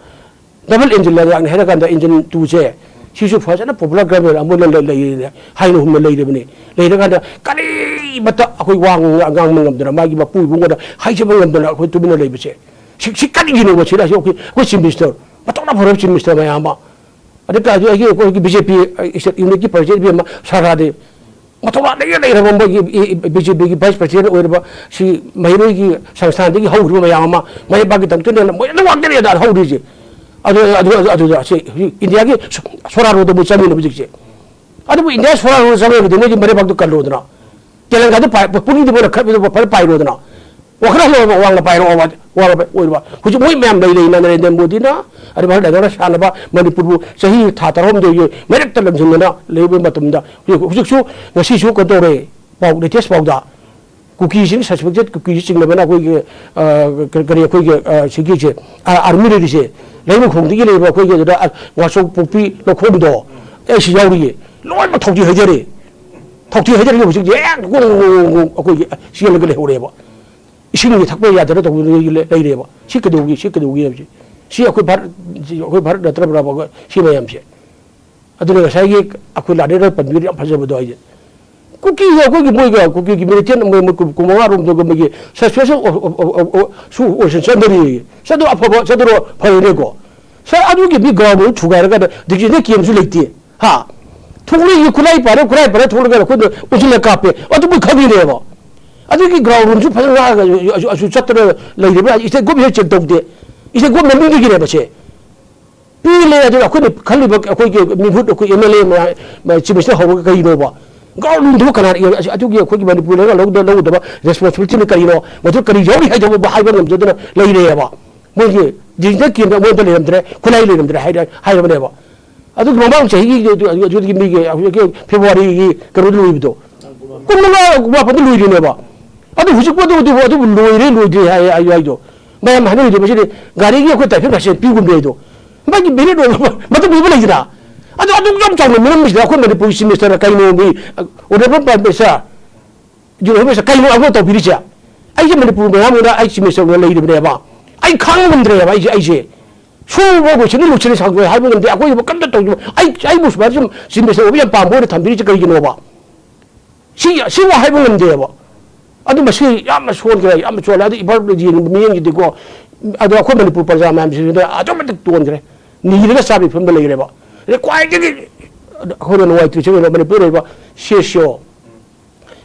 ꯗꯕꯜ ꯏꯟꯖꯤꯟ ꯂꯩꯔꯛꯅꯤ ꯍꯥꯏꯔ ꯀꯥꯟꯗ ꯏꯟꯖꯤꯟ ꯇꯨꯁꯦ ꯁꯤꯁꯨ ꯐꯖꯅ ꯄꯣꯄꯨꯂꯔ ꯒꯚꯔꯟꯃꯦꯟ ꯑꯃ ꯂꯩ- ꯂꯩ- ꯂꯩꯔꯦ, ꯍꯥꯏꯅ ꯍꯨꯝꯅ ꯂꯩꯔꯕꯅꯤ꯫ ꯂꯩꯔꯀꯥꯟꯗ ꯀꯔꯤꯃꯠꯇ ꯑꯩꯈꯣꯏ ꯋꯥ ꯉꯥꯡ- ꯉꯥꯡꯕ ꯉꯝꯗꯅ, ꯃꯥꯒꯤ ꯃꯄꯨ ꯏꯕꯨꯡꯉꯣꯗ ꯍꯥꯏꯖꯕ ꯉꯝꯗꯅ ꯑꯩꯈꯣꯏ ꯇꯨꯃꯤꯟꯅ ꯂꯩꯕꯁꯦ, ꯁꯤ ꯁꯤ ꯀꯔꯤꯒꯤꯅꯣꯕ? ꯁꯤꯗ ꯑꯩꯈꯣꯏ ꯑꯩꯈꯣꯏ ꯆꯤꯐ ꯃꯤꯅꯤꯁꯇꯔ, ꯃꯇꯧꯅ ꯐꯔꯕ ꯆꯤꯐ ꯃꯤꯅꯤꯁꯇꯔ ꯃꯌꯥꯝ ꯑꯃ, ꯑꯗꯩ ꯀꯥꯏꯗꯩ ꯑꯩꯒꯤ ꯑꯩꯈꯣꯏꯒꯤ ꯕꯤ ꯖꯦ ꯄꯤ ꯌꯨꯅꯤꯠꯀꯤ ꯄ꯭ꯔꯁꯤꯗꯦꯟ ꯏꯕꯦꯝꯃ ꯁꯔꯀꯥꯔꯗꯤ ꯃꯊꯧꯅꯥ ꯂꯩꯔ ꯂꯩꯔꯕ ꯃꯣꯏꯒꯤ ꯕꯤ ꯖꯦ ꯄꯤꯒꯤ ꯚꯥꯏꯁ ꯄ꯭ꯔꯁꯤꯗꯦꯟ ꯑꯣꯏꯔꯕ ꯁꯤ ꯃꯍꯩꯔꯣꯏꯒꯤ ꯁꯪꯁꯊꯥꯟꯗꯒꯤ ꯍꯧꯈ꯭ꯔꯤꯕ ꯃꯌꯥꯝ ꯑꯃ ꯃꯥꯏ ꯄꯥꯛꯀꯤ ꯇꯝꯊꯤꯅ ꯃꯣꯏ ꯑꯗꯨ ꯉꯥꯛꯇꯅꯦ ꯑꯗ ꯍꯧꯔꯤꯁꯦ꯫ ꯑꯗꯨ ꯑꯗꯨ ꯑꯗꯨꯗ ꯁꯤ ꯍꯧꯖꯤꯛ ꯏꯟꯗꯤꯌꯥꯒꯤ ꯁꯣꯔꯥꯔꯣꯗ ꯃꯣꯏ ꯆꯪꯉꯤꯅꯦ ꯍꯧꯖꯤꯛꯁꯦ꯫ ꯑꯗꯨꯕꯨ ꯏꯟꯗꯤꯌꯥ ꯁꯣꯔꯥꯔꯣꯗ ꯆꯪꯉꯒꯗꯤ ꯃꯣꯏꯗꯤ ꯃꯔꯩꯕꯥꯛꯇꯣ ꯀꯜꯂꯣꯗꯅ꯫ ꯇꯦꯂꯪꯒꯥꯗꯨ ꯄꯥꯏ-, ꯄꯨꯛꯅꯤꯡꯗꯤ ꯃꯣꯏꯅ ꯈꯠꯄꯗꯨ ꯐꯖꯅ ꯄꯥꯏꯔꯣꯗꯅ꯫ ꯋꯥꯈꯜ ꯍꯜꯂꯣꯕ, ꯋꯥꯡꯅ ꯄꯥꯏꯔꯛꯑꯣꯕ, ꯋꯥꯡꯅ ꯄꯥꯏ-, ꯑꯣꯏꯔꯕ꯫ ꯍꯧꯖꯤꯛ ꯃꯣꯏ ꯃꯌꯥꯝ ꯂꯩ ꯂꯩꯅ ꯅꯔꯦꯟꯗ꯭ꯔ ꯃꯣꯗꯤꯅ, ꯑꯗꯩ ꯚꯥꯔꯠ ꯂꯩꯉꯥꯛꯅ ꯁꯥꯟꯅꯕ ꯃꯅꯤꯄꯨꯔꯕꯨ ꯆꯍꯤ ꯊꯥ ꯇꯔꯥꯍꯨꯝꯗꯣꯏꯒꯤ ꯃꯩꯔꯛꯇ ꯂꯪꯁꯤꯟꯗꯅ ꯂꯩꯕ ꯃꯇꯝꯗ, ꯍꯧꯖꯤꯛ, ꯍꯧꯖꯤꯛꯁꯨ ꯉꯁꯤꯁꯨ ꯀꯩꯅꯣ ꯇꯧꯔꯦ, ꯄꯥꯎ, latest ꯄꯥꯎꯗ ꯀꯨꯀꯤꯁꯤꯡ, suspected ꯀꯨꯀꯤꯁꯤ ꯆꯤꯡꯅꯕꯅ ꯑꯩꯈꯣꯏꯒꯤ, ꯑ, ꯀꯔꯤ, ꯀꯔꯤ ꯑꯩꯈꯣꯏꯒꯤ, ꯑ, ꯁꯤꯒꯤꯁꯦ, ꯑ, ꯑꯥꯔꯃꯤ ꯂꯩꯔꯤꯁꯦ, ꯂꯩꯃꯈꯣꯡꯗꯒꯤ ꯂꯩꯕ ꯑꯩꯈꯣꯏꯒꯤ ꯑꯗꯨꯗ, ꯑ, ꯋꯥꯁꯣꯛꯄꯣꯛꯄꯤ ꯂꯧꯈꯣꯡꯗꯣ, ꯑꯩ ꯁꯤ ꯌꯥꯎꯔꯤꯌꯦ, ꯂꯣꯏꯅꯃꯛ ꯊꯧꯊꯤ ꯍꯩꯖꯔꯦ꯫ ꯊꯧꯊꯤ ꯍꯩꯖꯔꯒ ꯍꯧꯖꯤꯛꯇꯤ ꯍꯦꯛ ꯒꯣꯡ ꯒꯣꯡ ꯒꯣꯡ ꯒꯣꯡ ꯑꯩꯈꯣꯏꯒꯤ ꯆꯦꯜꯂꯒ ꯂꯩꯍꯧꯔꯦꯕ꯫ ꯏꯁꯤꯡꯒꯤ ꯊꯛꯄ ꯌꯥꯗꯅ ꯇꯧꯕꯗꯨꯗꯒꯤ ꯂꯩ-, ꯂꯩꯔꯦꯕ꯫ ꯁꯤ ꯀꯩꯗꯧꯒꯦ, ꯁꯤ ꯀꯩꯗꯧꯒꯦ ꯍꯥꯏꯕꯁꯦ꯫ ꯁꯤ ꯑꯩꯈꯣꯏ ꯚꯥꯔꯠ, ꯁꯤ ꯑꯩꯈꯣꯏ ꯚꯥꯔꯠ ꯅꯠꯇ꯭ꯔꯕ꯭ꯔꯕ ꯁꯤ ꯃꯌꯥꯝꯁꯦ? ꯑꯗꯨꯅ ꯉꯁꯥꯏꯒꯤ ꯑꯩꯈꯣꯏ ꯂꯥꯏꯔꯤꯛ ꯄꯟꯕꯤꯔꯤ ꯌꯥꯝ ꯐꯖꯕꯗꯣ ꯍꯥꯏꯁꯦ꯫ ꯀꯨꯀꯤꯒ ꯑꯩꯈꯣꯏꯒꯤ ꯃꯣꯏꯒ ꯀꯨꯀꯤꯒꯤ ꯃꯤꯂꯤꯇꯦꯟ ꯃꯣꯏ ꯃꯣꯏ ꯀꯨꯟ-, ꯀꯨꯟꯃꯉꯥ ꯔꯣꯝꯗꯒ ꯃꯣꯏꯒꯤ suspension of, of, of, of, ꯁꯨ ꯑꯣꯏꯁꯟ ꯆꯠꯅꯔꯤ꯫ ꯁꯤ ꯑꯗꯨ ꯑꯐꯕ, ꯁꯤ ꯑꯗꯨꯔꯣ ꯐꯔꯦꯅꯦꯀꯣ? ꯁꯥꯔ, ꯑꯗꯨꯒꯤ ꯃꯤ ꯒ꯭ꯔꯥꯎꯟ ꯊꯨꯒꯥꯏꯔꯒ ꯗꯤꯛꯁꯟꯅꯔꯤ ꯀꯦꯝꯁꯨ ꯂꯩꯇꯦ꯫ ꯍꯥ? ꯊꯣꯛꯂꯛꯏ ꯈꯨꯠꯂꯥꯏ ꯄꯥꯏꯔꯦ, ꯈꯨꯠꯂꯥꯏ ꯄꯥꯏꯔꯦ ꯊꯣꯛꯂꯒ ꯑꯩꯈꯣꯏꯅ ꯎꯟꯁꯤꯜꯂ ꯀꯥꯞꯄꯦ꯫ ꯑꯗꯨ ꯃꯣꯏ ꯈꯪꯉꯤꯅꯦꯕ꯫ ꯑꯗꯨꯒꯤ ꯒ꯭ꯔꯥꯎꯟ ꯔꯨꯝꯁꯨ ꯐꯖꯅ ꯉꯥꯛꯑꯒ ꯑꯁꯨ-, ꯑꯁꯨ ꯆꯠꯇꯅ ꯂꯩꯔꯤꯕ꯭ꯔꯥ? ꯏꯁꯇꯦꯠ ꯒꯣꯚꯔꯟꯃꯦꯟꯠ ꯆꯦꯛ ꯇꯧꯗꯦ꯫ ꯏꯁꯇꯦꯠ ꯒꯣꯚꯔꯟꯃꯦꯟꯠ ꯃꯅꯨꯡꯗꯒꯤꯅꯦꯕ ꯁꯦ꯫ ꯄꯤ ꯂꯩ ꯑꯗꯨꯅ ꯑꯩꯈꯣꯏꯅ ꯈꯜꯂꯤꯕ ꯑꯩꯈꯣꯏꯒꯤ ꯃꯤꯍꯨꯠ ꯑꯩꯈꯣꯏ ꯑꯦꯝ ꯑꯦꯜ ꯑꯦ ꯃꯌꯥꯝ, ꯃ-, ꯆꯤꯐ ꯃꯤꯅꯤꯁꯇꯔ ꯍꯧꯔꯒ ꯀꯔꯤꯅꯣꯕ? ꯒ꯭ꯔꯥꯎꯟ ꯔꯨꯝꯗꯨꯕꯨ ꯀꯅꯥꯅ ꯏ-, ꯑꯁꯤ-, ꯑꯗꯨꯒꯤ ꯑꯩꯈꯣꯏꯒꯤ ꯃꯅꯤꯄꯨꯔꯗ ꯂꯧꯗ-, ꯂꯧꯒꯗꯕ ꯔꯦꯁꯄꯣꯟꯁꯤꯕꯤꯂꯤꯇꯤꯅ ꯀꯔꯤꯅꯣ? ꯃꯗꯨ ꯀꯔꯤ ꯌꯥꯎꯔꯤ ꯍꯥꯏꯗꯕ ꯍꯥꯏꯕ ꯉꯝꯖꯗꯅ ꯂꯩꯔꯦꯕ꯫ ꯃꯣꯏꯒꯤ ꯗꯤꯖꯤꯇꯦꯜ ꯀꯦꯝꯗ ꯑꯃꯣꯟꯗ ꯂꯩꯔꯝꯗ꯭ꯔꯦ, ꯈꯨꯠꯂꯥꯏ ꯂꯩꯔꯝꯗ꯭ꯔꯦ ꯍꯥꯏꯔ-, ꯍꯥꯏꯔꯕꯅꯦꯕ꯫ ꯑꯗꯨꯒꯤ ꯃꯃꯥꯡ ꯆꯍꯤꯒꯤ ꯑꯗꯨ-, ꯑꯗꯨ-, ꯑꯗꯨꯒꯤ ꯃꯤꯒꯤ ꯍꯧꯖꯤꯛꯀꯤ ꯐꯦꯕ꯭ꯔꯨꯋꯥꯔꯤꯒꯤ ꯀꯩꯅꯣꯗ ꯂꯣꯏꯕꯗꯣ, ꯀꯨꯟ ꯃꯉꯥ ꯃꯥꯄꯟꯗ ꯂꯣꯏꯔꯤꯅꯦꯕ꯫ ꯑꯗꯨ ꯍꯧꯖꯤꯛꯄꯨ ꯑꯗꯨ, ꯑꯗꯨ, ꯑꯗꯨꯕꯨ ꯂꯣꯏꯔꯦ ꯂꯣꯏꯗ꯭ꯔꯤ ꯍꯥꯏ, ꯍꯥꯏ, ꯍꯥꯏꯗꯣ꯫ ꯃꯌꯥꯝ ꯍꯥꯏꯅꯔꯤꯗꯣ ꯃꯁꯤꯗꯤ ꯒꯥꯔꯤꯒꯤ ꯑꯩꯈꯣꯏ ꯗ꯭ꯔꯥꯏꯚꯤꯡ ꯂꯥꯏꯁꯦꯟꯁ ꯄꯤꯒꯨꯝꯗꯦ ꯍꯥꯏꯗꯣ꯫ ꯃꯥꯒꯤ ꯚꯦꯂꯤꯠ ꯑꯣꯏꯕ ꯃꯇꯝ ꯑꯣꯏꯕ ꯂꯩꯗꯅ꯫ ꯑꯗꯣ ꯑꯗꯨꯛ ꯌꯥꯝ ꯆꯥꯎꯅ ꯃꯤꯅꯝꯃꯤꯁꯤꯗ ꯑꯩꯈꯣꯏ ꯃꯅꯤꯄꯨꯔꯒꯤ ꯆꯤꯐ ꯃꯤꯅꯤꯁꯇꯔꯅ ꯀꯩꯅꯣ ꯃꯤ, honourable prime minister, union minister ꯀꯩꯅꯣ ꯑꯩꯉꯣꯟꯗ ꯇꯧꯕꯤꯔꯤꯁꯦ? ꯑꯩꯁꯦ ꯃꯅꯤꯄꯨꯔ ꯃꯌꯥꯝ ꯑꯣꯏꯅ ꯑꯩ ꯆꯤꯐ ꯃꯤꯅꯤꯁꯇꯔ ꯑꯣꯏꯅ ꯂꯩꯔꯤꯕꯅꯦꯕ꯫ ꯑꯩ ꯈꯥꯡꯕ ꯉꯝꯗ꯭ꯔꯦꯕ ꯑꯩꯁꯦ, ꯑꯩꯁꯦ꯫ ꯁꯣꯔ ꯂꯣꯏꯁꯤꯟꯅ ꯂꯣꯏꯁꯤꯟꯅ ꯁꯥꯡꯗꯣꯛꯑꯦ ꯍꯥꯏꯕ ꯉꯝꯗꯦ꯫ ꯑꯩꯈꯣꯏꯒꯤ ꯀꯝꯇ ꯇꯧꯗꯕ꯫ ꯑꯩ, ꯑꯩꯕꯨ ꯁꯨꯃꯥꯏꯅ ꯁꯨꯝ ꯆꯤꯐ ꯃꯤꯅꯤꯁꯇꯔ ꯑꯣꯏꯕ ꯌꯥꯝ ꯄꯥꯝꯕ ꯑꯣꯏꯅ ꯊꯝꯕꯤꯔꯤꯁꯦ ꯀꯔꯤꯒꯤꯅꯣꯕ? ꯁꯤ, ꯁꯤꯕꯨ ꯍꯥꯏꯕ ꯉꯝꯗꯦꯕ꯫ ꯑꯗꯨ ꯃꯁꯤ ꯌꯥꯝꯅ ꯁꯣꯟꯈ꯭ꯔꯦ, ꯌꯥꯝꯅ ꯁꯣꯜꯂꯦ꯫ ꯑꯗꯨ ꯏꯝꯐꯥꯜ ꯌꯦꯡꯕ ꯃꯤꯠꯌꯦꯡꯁꯤꯗꯤꯀꯣ, ꯑꯗꯣ ꯑꯩꯈꯣꯏ ꯃꯅꯤꯄꯨꯔ ꯄ꯭ꯔꯖꯥ ꯃꯌꯥꯝꯁꯤꯗ ꯑꯗꯨꯛꯀꯤ ꯃꯇꯤꯛ ꯇꯣꯟꯈ꯭ꯔꯦ꯫ ꯅꯤꯔꯒ ꯆꯥꯕꯒꯤ ꯐꯤꯕꯝꯗ ꯂꯩꯈ꯭ꯔꯦꯕ꯫ ꯑꯗꯩ ꯈ꯭ꯋꯥꯏꯗꯒꯤ ꯑꯩꯈꯣꯏꯅ ꯅꯨꯡꯉꯥꯏꯇ꯭ꯔꯤꯁꯦ ꯀꯩꯅꯣ, ꯃꯅꯤꯄꯨꯔꯗ ꯂꯩꯔꯤꯕ ꯁꯤ ꯑꯦꯁ ꯁꯤ ꯑꯣ,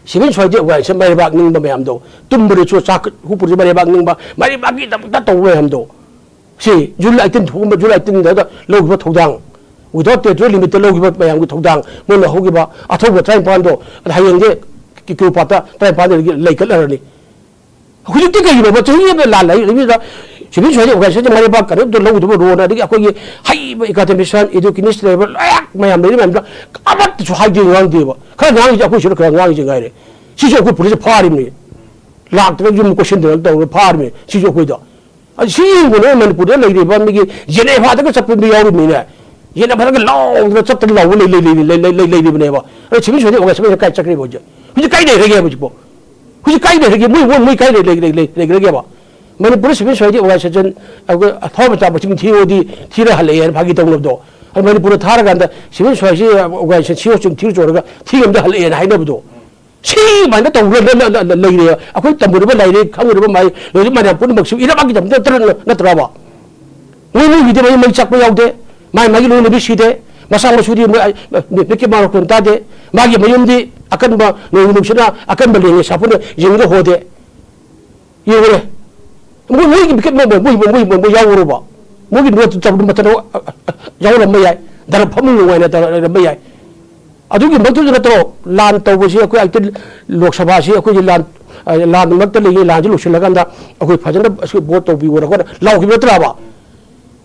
ꯁꯤꯚꯤꯜ ꯁꯣꯁꯥꯏꯇꯤ ꯑꯣꯔꯒꯅꯥꯏꯖꯦꯁꯟ ꯃꯔꯩꯕꯥꯛ ꯅꯤꯡꯕ ꯃꯌꯥꯝꯗꯣ, ꯇꯨꯝꯕꯗꯁꯨ ꯆꯥꯛ ꯍꯨꯞꯄꯗꯁꯨ ꯃꯔꯩꯕꯥꯛ ꯅꯤꯡꯕ, ꯃꯔꯩꯕꯥꯛꯀꯤꯗꯃꯛꯇ ꯇꯧꯕ ꯃꯌꯥꯝꯗꯣ, ꯁꯤ ꯖꯨꯟ ꯑꯩꯠꯇꯤꯟ ꯊꯣꯛꯑꯝꯕ, ꯖꯨꯟ ꯑꯩꯠꯇꯤꯟꯗ ꯂꯧꯈꯤꯕ ꯊꯧꯗꯥꯡ, without territorial limitꯇ ꯂꯧꯈꯤꯕ ꯃꯌꯥꯝꯒꯤ ꯊꯧꯗꯥꯡ, ꯃꯣꯏꯅ ꯍꯧꯈꯤꯕ ꯑꯊꯧꯕ ꯇꯔꯥꯅꯤꯄꯥꯟꯗꯣ, ꯑꯗ ꯍꯌꯦꯡꯗꯤ ꯀꯤꯀ꯭ꯌꯨ ꯄꯥꯠꯇ ꯇꯔꯥꯅꯤꯄꯥꯟꯗꯒꯤ ꯂꯩꯈꯠꯂꯔꯅꯤ꯫ ꯍꯧꯖꯤꯛꯇꯤ ꯀꯩꯒꯤꯅꯣꯕ ꯆꯍꯤ ꯑꯃꯗ ꯂꯥꯟ ꯂꯩ, ꯂꯩꯕꯤꯗ ꯁꯤꯚꯤꯜ ꯁꯣꯁꯥꯏꯇꯤ ꯑꯣꯔꯒꯅꯥꯏꯖꯦꯁꯟ ꯃꯔꯩꯕꯥꯛ ꯀꯩꯅꯣꯗꯣ ꯂꯧꯒꯗꯕ ꯔꯣꯜ, ꯑꯗꯒꯤ ꯑꯩꯈꯣꯏꯒꯤ ꯍꯩꯕ ꯑꯦꯀꯥꯗꯦꯃꯤꯁꯤꯌꯥꯟ, ꯏꯗꯨꯀꯦꯅꯤꯁ ꯂꯩꯕ ꯂꯣꯏꯅ ꯃꯌꯥꯝ ꯂꯩꯔꯤ ꯃꯌꯥꯝꯗꯣ ꯑꯃꯠꯇꯁꯨ ꯍꯥꯏꯗꯦ, ꯉꯥꯡꯗꯦꯕ꯫ ꯈꯔ ꯉꯥꯡꯉꯤꯁꯦ ꯑꯩꯈꯣꯏ ꯁꯤꯗ ꯈꯔ ꯉꯥꯡꯉꯤꯁꯦ ꯉꯥꯏꯔꯦ꯫ ꯁꯤꯁꯨ ꯑꯩꯈꯣꯏ ꯄꯨꯂꯤꯁꯁꯦ ꯐꯥꯔꯤꯕꯅꯤ꯫ ꯂꯥꯛꯇꯅ ꯌꯨꯝ ꯀꯣꯏꯁꯤꯟꯗꯅ ꯇꯧꯔꯒ ꯐꯥꯔꯤꯕꯅꯤ꯫ ꯁꯤꯁꯨ ꯑꯩꯈꯣꯏꯗ꯫ ꯑꯗꯨ ꯁꯤ ꯌꯦꯡꯕꯅꯦ ꯃꯅꯤꯄꯨꯔꯗ ꯂꯩꯔꯤꯕ ꯃꯤꯒꯤ ꯖꯦꯅꯦꯚꯥꯗꯒ ꯆꯠꯄ ꯃꯤ ꯌꯥꯎꯔꯤꯕꯅꯤꯅꯦ꯫ ꯖꯦꯅꯦꯚꯥꯗꯒ ꯂꯥꯎꯗꯅ ꯆꯠꯇꯅ ꯂꯥꯎꯕ ꯂꯩ-, ꯂꯩ-, ꯂꯩ-, ꯂꯩ-, ꯂꯩ-, ꯂꯩꯔꯤꯕꯅꯦꯕ꯫ ꯑꯗꯣ ꯁꯤꯚꯤꯜ ꯁꯣꯁꯥꯏꯇꯤ ꯑꯣꯔꯒꯅꯥꯏꯖꯦꯁꯟ ꯀꯥꯏ ꯆꯠꯈ꯭ꯔꯤꯕ ꯍꯧꯖꯤꯛ? ꯍꯧꯖꯤꯛ ꯀꯥꯏ ꯂꯩꯔꯒꯦ ꯍꯧꯖꯤꯛꯄꯣ? ꯍꯧꯖꯤꯛ ꯀꯥꯏ ꯂꯩꯔꯒꯦ? ꯃꯣꯏ, ꯃꯣꯏ, ꯃꯣꯏ ꯀꯥꯏ ꯂꯩ-, ꯂꯩ-, ꯂꯩ-, ꯂꯩ-, ꯂꯩꯈ꯭ꯔꯒꯦꯕ? ꯃꯅꯤꯄꯨꯔꯗ ꯁꯤꯚꯤꯜ ꯁꯣꯁꯥꯏꯇꯤ ꯑꯣꯔꯒꯅꯥꯏꯖꯦꯁꯟ ꯑꯩꯈꯣꯏ ꯊꯋꯥꯏ ꯃꯆꯥ ꯃꯁꯤꯡ ꯊꯤꯔꯨꯔꯗꯤ ꯊꯤꯔ ꯍꯜꯂꯛꯑꯦ ꯍꯥꯏꯅ ꯐꯥꯒꯤ ꯇꯧꯅꯕꯗꯣ꯫ ꯑꯩ ꯃꯅꯤꯄꯨꯔꯗ ꯊꯥꯔꯀꯥꯟꯗ ꯁꯤꯚꯤꯜ ꯁꯣꯁꯥꯏꯇꯤ ꯑꯣꯔꯒꯅꯥꯏꯖꯦꯁꯟ ꯁꯤ ꯑꯣ ꯆꯨꯝ ꯊꯤꯔ ꯆꯣꯔꯒ ꯊꯤ ꯑꯃꯗ ꯍꯜꯂꯛꯑꯦꯅ ꯍꯥꯏꯅꯕꯗꯣ꯫ ꯁꯤ ꯑꯗꯨꯃꯥꯏꯅ ꯇꯧꯔ ꯂ- ꯂ- ꯂ- ꯂ- ꯂꯩꯔꯦ꯫ ꯑꯩꯈꯣꯏ ꯇꯝꯃꯨꯔꯕ ꯂꯥꯏꯔꯤꯛ, ꯈꯪꯉꯨꯔꯕ ꯃꯍꯩ ꯂꯣꯏꯅ ꯃꯌꯥꯝ ꯄꯨꯝꯅꯃꯛꯁꯨ ꯏꯔꯝꯕꯒꯤꯗꯕ ꯅꯠꯇ꯭ꯔ-, ꯅꯠꯇ꯭ꯔꯕ? ꯃꯣꯏ ꯃꯣꯏꯒꯤꯗꯤ ꯃꯩ, ꯃꯩ ꯆꯥꯛꯄ ꯌꯥꯎꯗꯦ꯫ ꯃꯥꯏ ꯃꯥꯒꯤ ꯂꯣꯏꯅꯕꯤ ꯁꯤꯗꯦ꯫ ꯃꯆꯥ ꯃꯁꯨꯗꯤ ꯃꯣꯏ, ꯑ, ꯃꯤ-, ꯃꯤꯠꯀꯤ ꯃꯥ ꯃꯈꯣꯟ ꯇꯥꯗꯦ꯫ ꯃꯥꯒꯤ ꯃꯌꯨꯝꯗꯤ ꯑꯀꯟꯕ ꯅꯣꯡ ꯅꯨꯡꯁꯤꯠꯅ ꯑꯀꯟꯕ ꯂꯦꯡꯉꯦ ꯁꯥꯄꯣꯟꯅ ꯌꯦꯡꯉꯒ ꯍꯣꯗꯦ꯫ ꯌꯦꯡꯉꯨꯅꯦ꯫ ꯃꯣꯏ, ꯃꯣꯏꯒꯤ ꯃꯤꯀꯠ ꯃꯣꯏ, ꯃꯣꯏ, ꯃꯣꯏ, ꯃꯣꯏ, ꯃꯣꯏ ꯌꯥꯎꯔꯨꯔꯕ? ꯃꯣꯏꯒꯤ ꯅꯣꯠꯇꯨ ꯇꯧꯕꯗ ꯃꯇꯝ, ꯑ, ꯑ, ꯑ, ꯌꯥꯎꯔꯝꯕ ꯌꯥꯏ꯫ ꯗꯔꯕ ꯐꯃꯨꯡ ꯅꯨꯡꯉꯥꯏꯅ ꯇꯧꯔꯝꯕ ꯌꯥꯏ꯫ ꯑꯗꯨꯒꯤ ꯃꯔꯛꯇꯨꯗ ꯅꯠꯇ꯭ꯔꯣ ꯂꯥꯟ ꯇꯧꯕꯁꯤ? ꯑꯩꯈꯣꯏ ꯍꯧꯖꯤꯛꯇꯤ ꯂꯣꯛ ꯁꯚꯥꯁꯤ ꯑꯩꯈꯣꯏꯒꯤ ꯂꯥꯟ, ꯑ, ꯂꯥꯟ ꯃꯔꯛꯇ ꯂꯩꯉꯩ, ꯂꯥꯟꯁꯤ ꯂꯣꯏꯁꯤꯜꯂꯀꯥꯟꯗ ꯑꯩꯈꯣꯏ ꯐꯖꯅ ꯑꯁꯤ ꯚꯣꯠ ꯇꯧꯕꯤꯌꯣꯅ ꯑꯩꯈꯣꯏꯅ ꯂꯥꯎꯈꯤꯕ ꯅꯠꯇ꯭ꯔꯕ?